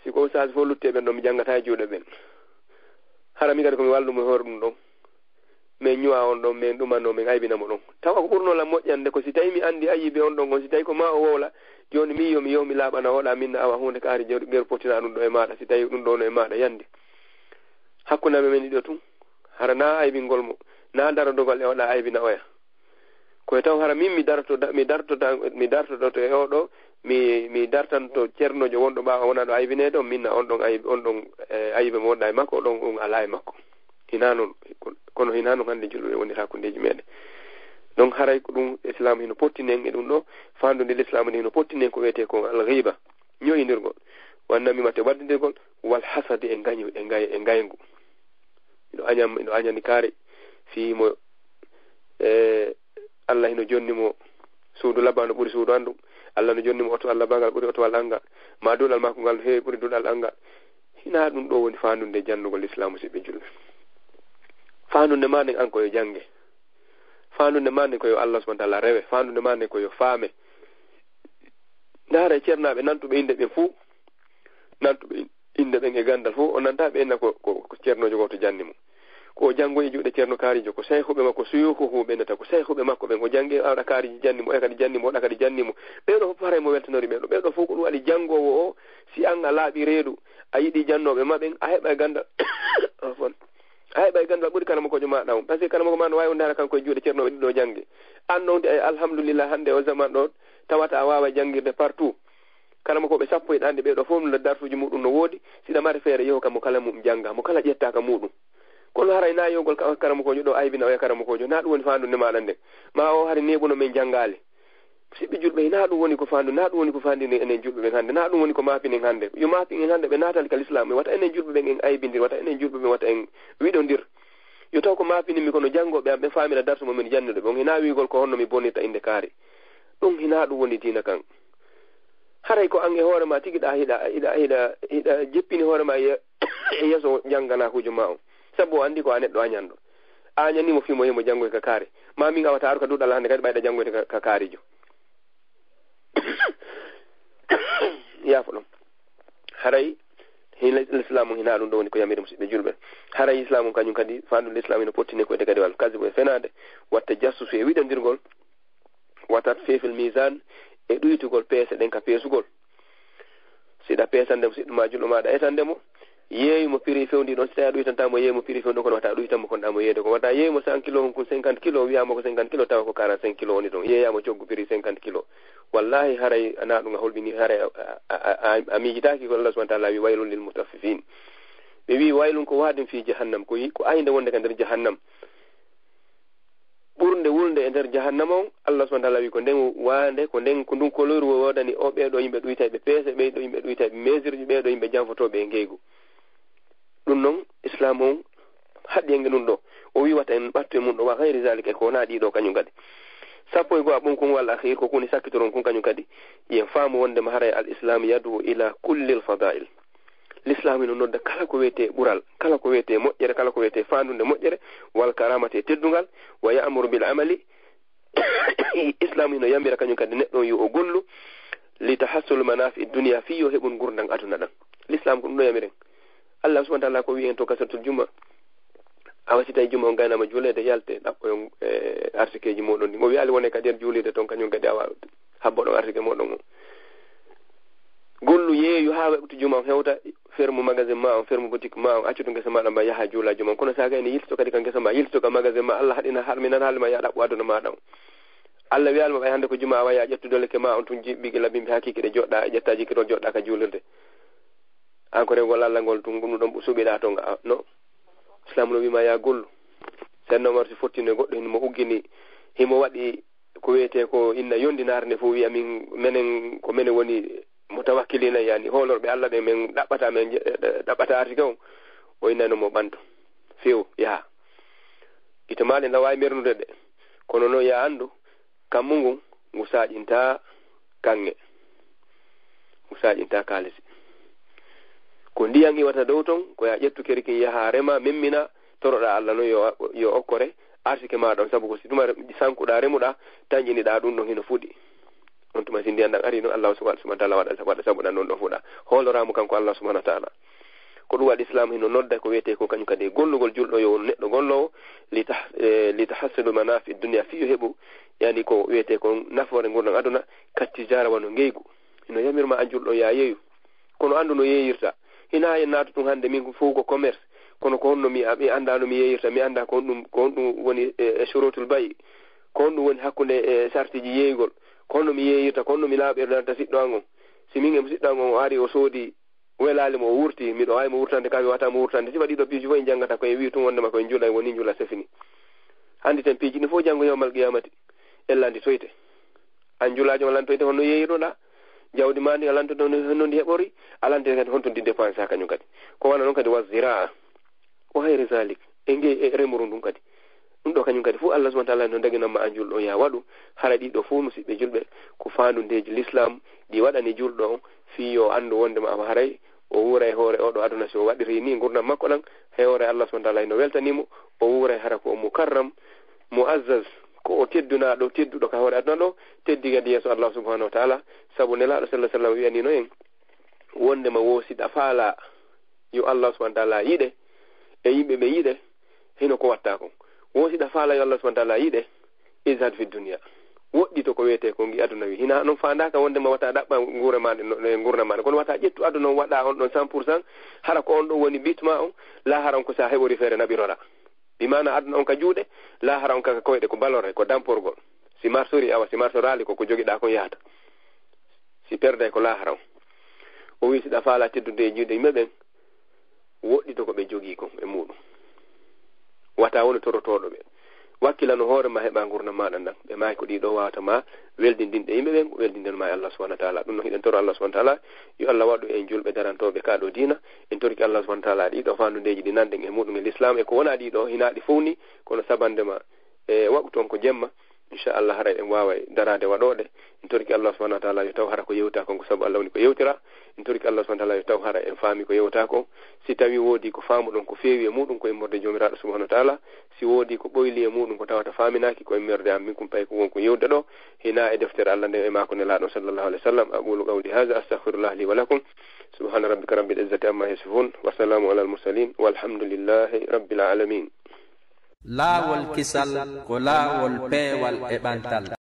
Si ko ustaas fof lutti e ɓen ɗon, mi janngataa e juuɗe ɓen. Hara mi kadi ko mi wallumo e hoore ɗum ɗon. Min ñuwa on ɗon, min ɗumano, min aybina mo ɗon. Tawa ko ɓurno lan moƴƴande ko si tawi mi anndi ayibi on ɗon on, si tawi ko ma o wowla, jooni mi yo mi, yo mi laaɓana oɗa, min na awa huunde kaari jer-, ger potina ɗum ɗo e maaɗa, si tawi ɗum ɗo no e maaɗa yande. Hakkunde amen men ɗiɗo tun, hara na aybingol mo, na darodogal e oɗa aybina oya. Ko e taw hara min mi dartoda-, mi dartoda-, mi dartodoto e oɗo, mi, mi dartanto ceernoojo wonɗo ɓaawo wona ɗo aybineede on, min na on ɗon ayib-, on ɗon, eh, ayibe mo wonɗa e makko, ɗon ɗum alaa e makko. Hinaa noon, kono hinaa noon hannde julɓe ɓe wonira hakkundeeji meeɗen. Donc haray ko ɗum Islam hino pottini en e ɗum ɗo, faandude Islam nde hino pottini en ko wiyetee ko al-ghiba, ñoyindirgol, wan namimati e waddindirgol, wal hasadi e ngañu, e ngay-, e ngayngu. Miɗo añan, miɗo añani kaari fii mo, e, Allah hino jonni mo suudu labba no ɓuri suudu an ɗum. Allah no jonni mo otowal labba ngal ɓuri otowal an ngal. Ma duɗal makko ngal no heewi ɓuri duɗal an ngal. Hinaa ɗum ɗo woni faandunde jannugol Islaamu, siɓɓe julɓe. Faandunde ma nden an ko yo jannge. Faandunde ma nden ko yo Allah subhanahu wa ta'ala rewe. Faandunde ma nden ko yo faame. Ndaara e ceernaaɓe nantuɓe innde ɓen fuu. Nantuɓe in-, innde ɓen e ganndal fuu. O nanta ɓe inna ko, ko, ko ceernoojo gooto janni mo. Ko o janngo e juuɗe Ceerno Kaarijo, ko sayhuɓe makko, suyuuhuhu ɓe innata, ko sayhuɓe makko ɓen. O janngi e aɗa Kaariji janni mo, oya kadi janni mo, oɗa kadi janni mo. Ɓee ɗoo fof haray mo weltanori ɓee ɗoo. Ɓee ɗoo fof ko ɗum waɗi janngoowo o, si an a laaɓi reedu, a yiɗi jannooɓe ma ɓen, a heɓa e ganndal. Afwan. A heɓa e ganndal ɓuri karamokoojo maaɗa on. Parce que karamoko ma no waawi wonde hara kanko e juuɗe ceernooɓe ɗiɗo janngi. An noon, alhamdulillah, hannde o zaman ɗo, tawata a waawa janngirde partout. Karamokooɓe sappo e ɗaande ɓee ɗoo fof no darsuuji muɗum no woodi, siɗa mari feere, yehu ka mo kala mum jannga, mo kala ƴetta ka muɗum. Kono haray na yewgol ka-, karamokoojo ɗo aybina oya karamokoojo, na ɗum woni faandunde maaɗa nden. Ma o hari neeɓuno men janngaali. Siɓɓe julɓe, na ɗum woni ko faandu, na ɗum woni ko faandini enen julɓe ɓen hannde, na ɗum woni ko maapinen hannde. Yo maapinen hannde ɓe naatali ka lislaam, wata enen julɓe ɓen en aybindir, wata enen julɓe ɓen wata en wiɗondir. Yo taw ko maapininmi kono janngooɓe am ɓen faamira darsu mo min jannude ɓe on, hinaa wiigol ko honno mi bonirta innde kaari. Ɗum hinaa ɗum woni diina kan. Haray ko an e hoore ma tigi ɗa hiɗa, hiɗa, hiɗa, hiɗa jeppini hoore ma e, e yeeso jannganaakuujo ma on. Sabu o anndi ko a neɗɗo añanɗo. A añani mo fii mo yehi mo janngoy ka kaari. Ma min a wata aru ka duɗal hannde kadi ɓayɗa janngoyde ka, ka kaarijo. Yaafo ɗon. Haray hin-, Islaamu hinaa ɗum ɗo woni ko yamiri musidɓe julɓe. Haray Islaamu kañum kadi, faandu Islaamu ino pottini ko e kadi wal kazibu e fenaande, watta jassusu e wiɗondirgol, watat fefil misan e ɗuytugol peese ɗen ka peesugol. Siɗa peesande mo, siɗɗo ma julɗo maaɗa etande mo, yeeyu mo prix fewndi ɗon, si tawi a ɗuytanta mo, yeeyu mo prix fewndi ɗon, kono wata a ɗuytan mo kon ɗa mo yeeyde ko. Wata yeeyu mo cent kilo, hon kun cinquante kilo, wiya mo ko cinquante kilo, tawa ko quarante-cinq kilo woni ɗon. Yeeya mo coggu prix cinquante kilo. Wallahi, haray ana ɗum a holɓini, haray a, a, a, a, a miijitaaki ko Allah subhanahu wa ta'ala wi, "Waylun lil mutaffifin." Ɓe wi, "Waylun ko waadin fi jahannam." Ko yi-, ko aynde wonde ka nder jahannam. Ɓurnde wulnde e nder jahannama on, Allah subhanahu wa ta'ala wi, ko nden waande, ko nden, ko ndun koloru wo-, woodani o ɓee ɗo yimɓe ɗuytayɓe peese, ɓee ɗo yimɓe ɗuytayɓe mesirji, ɓee ɗo yimɓe janfotooɓe e ngeygu. Ɗum non, Islaam on haɗi en e ɗum ɗo. O wi wata en ɓattu e mum ɗo, wa gayri zalika, e ko wonaa ɗii ɗo kañum kadi. Sappo e go'a ɓun kun wal akhir, ko kuni sakkitoron kun kañum kadi, yen faamu wonde ma haray al Islam yadu ila kullil fadail. Lislaam ino nodda kala ko wiyetee ɓural, kala ko wiyetee moƴƴere, kala ko wiyetee faandunde moƴƴere, wal karamati e teddungal, wa ya'muru bil amali. Islaam ino yamira kañum kadi neɗɗo on yo o gollu, li tahassul manafi dunya, fii yo heɓun ngurndan aduna ɗan. Lislaam ko ɗum ɗo yamiren. Allah subhanahu wa ta'ala ko wi'i en to ka suratul Juma, awa si tawi juma on gaynaama juuleede, yalte, ɗaɓɓoyon, e, arsikeeji mooɗon ɗin. O wi'aali wone ka nder juulirde ton, kañum kadi awa habboɗon arsike mooɗon on. Gollu, yeeyu haa waktu juma on hewta, fermu magasin ma on, fermu boutique ma on, accu to ngesa maaɗa mba yaha juula juma on. Kono sa gayni, yilto kadi ka ngesa ma, yilto ka magasin ma, Allah haɗina, harminan haali ma ya ɗaɓɓu aduna maaɗa on. Allah wi'aali ma ɓay hannde ko juma, awa ya ƴettu doleke ma on tun jiɓɓi gila bimbi haa kikiɗe joɗɗa, ƴetta jikkitol joɗɗa ka juulirde. An ko rewgol Allah ngol tun, ɗum ɗon suɓiɗa ton, a, no? Islaam no wi'ma ya gollu. Seydina Omar si fottino e goɗɗo hino mo uggini, himo waɗi ko wiyetee ko inna yondinaare nde fof, wiya min, menen, ko menen woni mutawakkiliina, yani hoolorɓe Allah ɓe, men ɗaɓɓata, men je-, ɗaɓɓata arsike on. O innayno mo ɓanto few, yaha. Gite maaɗa na waawi mernude de, kono noon ya anndu, kammu ngun, ngu saaƴinta kaŋŋe, ngu saaƴinta kaalisi. Ko ndiyan iwata dow ton, ko ya ƴettu keri kin, yaha rema, memmina, toroɗa Allah noon yo, yo okkore arsike maaɗa on, sabu ko si tuma re-, sankuɗa, remuɗa, tanƴiniɗa, ɗum ɗon hino fuɗi. On tuma si ndiyan ɗan ari noon, Allah subhanahu wa ta'ala waɗa, waɗa sabu ɗan ɗon ɗon fuɗa. Hooloraa mo kanko Allah subhanahu wa ta'ala. Ko ɗum waɗi Islaam hino nodda ko wiyetee ko kañum kadi e gollugol julɗo yo won neɗɗo golloowo, li tah-, eh, li tahassulu manafi dunya, fii yo heɓu, yani ko wiyetee ko nafoore ngurndan aduna, kat tijaara wano ngeygu. Hino yamirma an julɗo ya yeeyu. Kono anndu no yeeyirta. Hinaa en naatu tun hannde, min fof ko commerce. Kono ko honno mi, mi anndaa no mi yeeyirta, mi anndaa ko honɗum, ko honɗum woni e, e shurutul bay', ko honɗum woni hakkunde e sartiji yeeygol, ko honno mi yeeyirta, ko honno mi laaɓirta siɗɗo an on. Si min e mo siɗɗo an on o ari o soodi Welaali mo o wurti, miɗo waawi mo wurtande, ka mi waata mo wurtande. Sifa ɗiɗo piiji fof en janngata ko en wi'i tun wonde ma ko en njula, en woni njula sefini. Annditen piiji ɗin fof janngo yawmal qiyamati. Ella anndi toyte. An njulaajo ma lantoyte honno yeeyirnoɗaa. Jawdi ma ndi a lantoyte honno, honno ndi heɓori. A lantoyte kadi honto ndi dépense ha kañum kadi. Ko wona noon kadi wa ziraa. Wa hayri zalik. E ngey e remuru ndun kadi. Ɗum ɗo kañum kadi fof Allah subhanahu wa taala no daginan ma an julɗo on ya waɗu. Hara ɗiɗo fof musiɓɓe julɓe ko faandudeeji l'islam ɗi waɗani julɗo on fii yo anndu wonde ma haray o wuura e hoore oɗo aduna si o waɗiri ni ngurndan makko ɗan, hay hoore Allah subhanahu wa taala hino weltani mo, o wuura e hara ko o mukarram, muazzaz, ko o teddunaaɗo, tedduɗo ka hoore aduna ɗo, teddi kadi yeeso Allah subhanahu wa taala, sabu Nelaaɗo sallallahu alaihi wasallam wi'anino en wonde ma wo si ɗa faala yo Allah subhanahu wa taala yiɗe, e yimɓe ɓe yiɗe, hino ko watta kon. Wo si ɗa faala yo Allah subhanahu wa taala yiɗe, izhad fi dunya. Woɗɗito ko wiyetee ko ngi aduna wi. Hina non faandaaka wonde ma wata ɗaɓɓa nguure ma ɗe, no, e ngurndan ma ɗe. Kono wata ƴettu aduna on waɗa on ɗon cent pour cent, hara ko on ɗon woni but ma on, la hara on ko sa heɓori feere naɓirora. Bi maana aduna on ka juuɗe, la hara on ka koyɗe ko balore, ko damporgol. Si marsori awa, si marsoraali ko ko jogiɗa kon yahata. Si perday ko la hara on. O wi si ɗa faala teddude e juuɗe yimɓe ɓen, woɗɗito ko ɓe jogii kon e muɗum. Wata wonu torotooɗo ɓe. Wakkilano hoore ma heɓa ngurndan maɗa ndan. Ɓe maayi ko ɗiɗo wawata ma weldindinde yimɓe ɓen, weldindin ma e Allah subhanahu wa taala. Ɗum noon hiɗen toro Allah subhanahu wa taala, yo Allah waɗu en julɓe darantooɓe ka ɗo diina. En torike Allah subhanahu wa taala ɗiɗo faandudeeji ɗi nanɗen e muɗum e l'islam e ko wona ɗiɗo, hina ɗi fow ni, kono sabande ma e waɓu toon ko jemma. Inchallah, haray en waaway daraade waɗoɗe. En torike Allah subhanahu wa taala yo taw hara ko yewta kon ko sabu Allah woni ko yewtira. En torike Allah subhanahu wa taala yo taw hara en faami ko yewta kon. Si tawi woodi ko faamuɗon ko feewi e muɗum ko immorde Joomiraaɗo subhanahu wa taala, si woodi ko ɓoyli e muɗum ko tawata faaminaaki ko immorde am minkum pay ko won ko yewde ɗo, hina e deftere Allah nden e maako Nelaaɗo sallallahu alaihi wasallam. Aqulu qawli hadha astaghfirullah li wa lakum. Subhana rabbika rabbil izzati amma yasifun. Wa salamun alal mursalin. Walhamdulillahi rabbil alamin. Laawol kisal ko laawol peewal e ɓantal.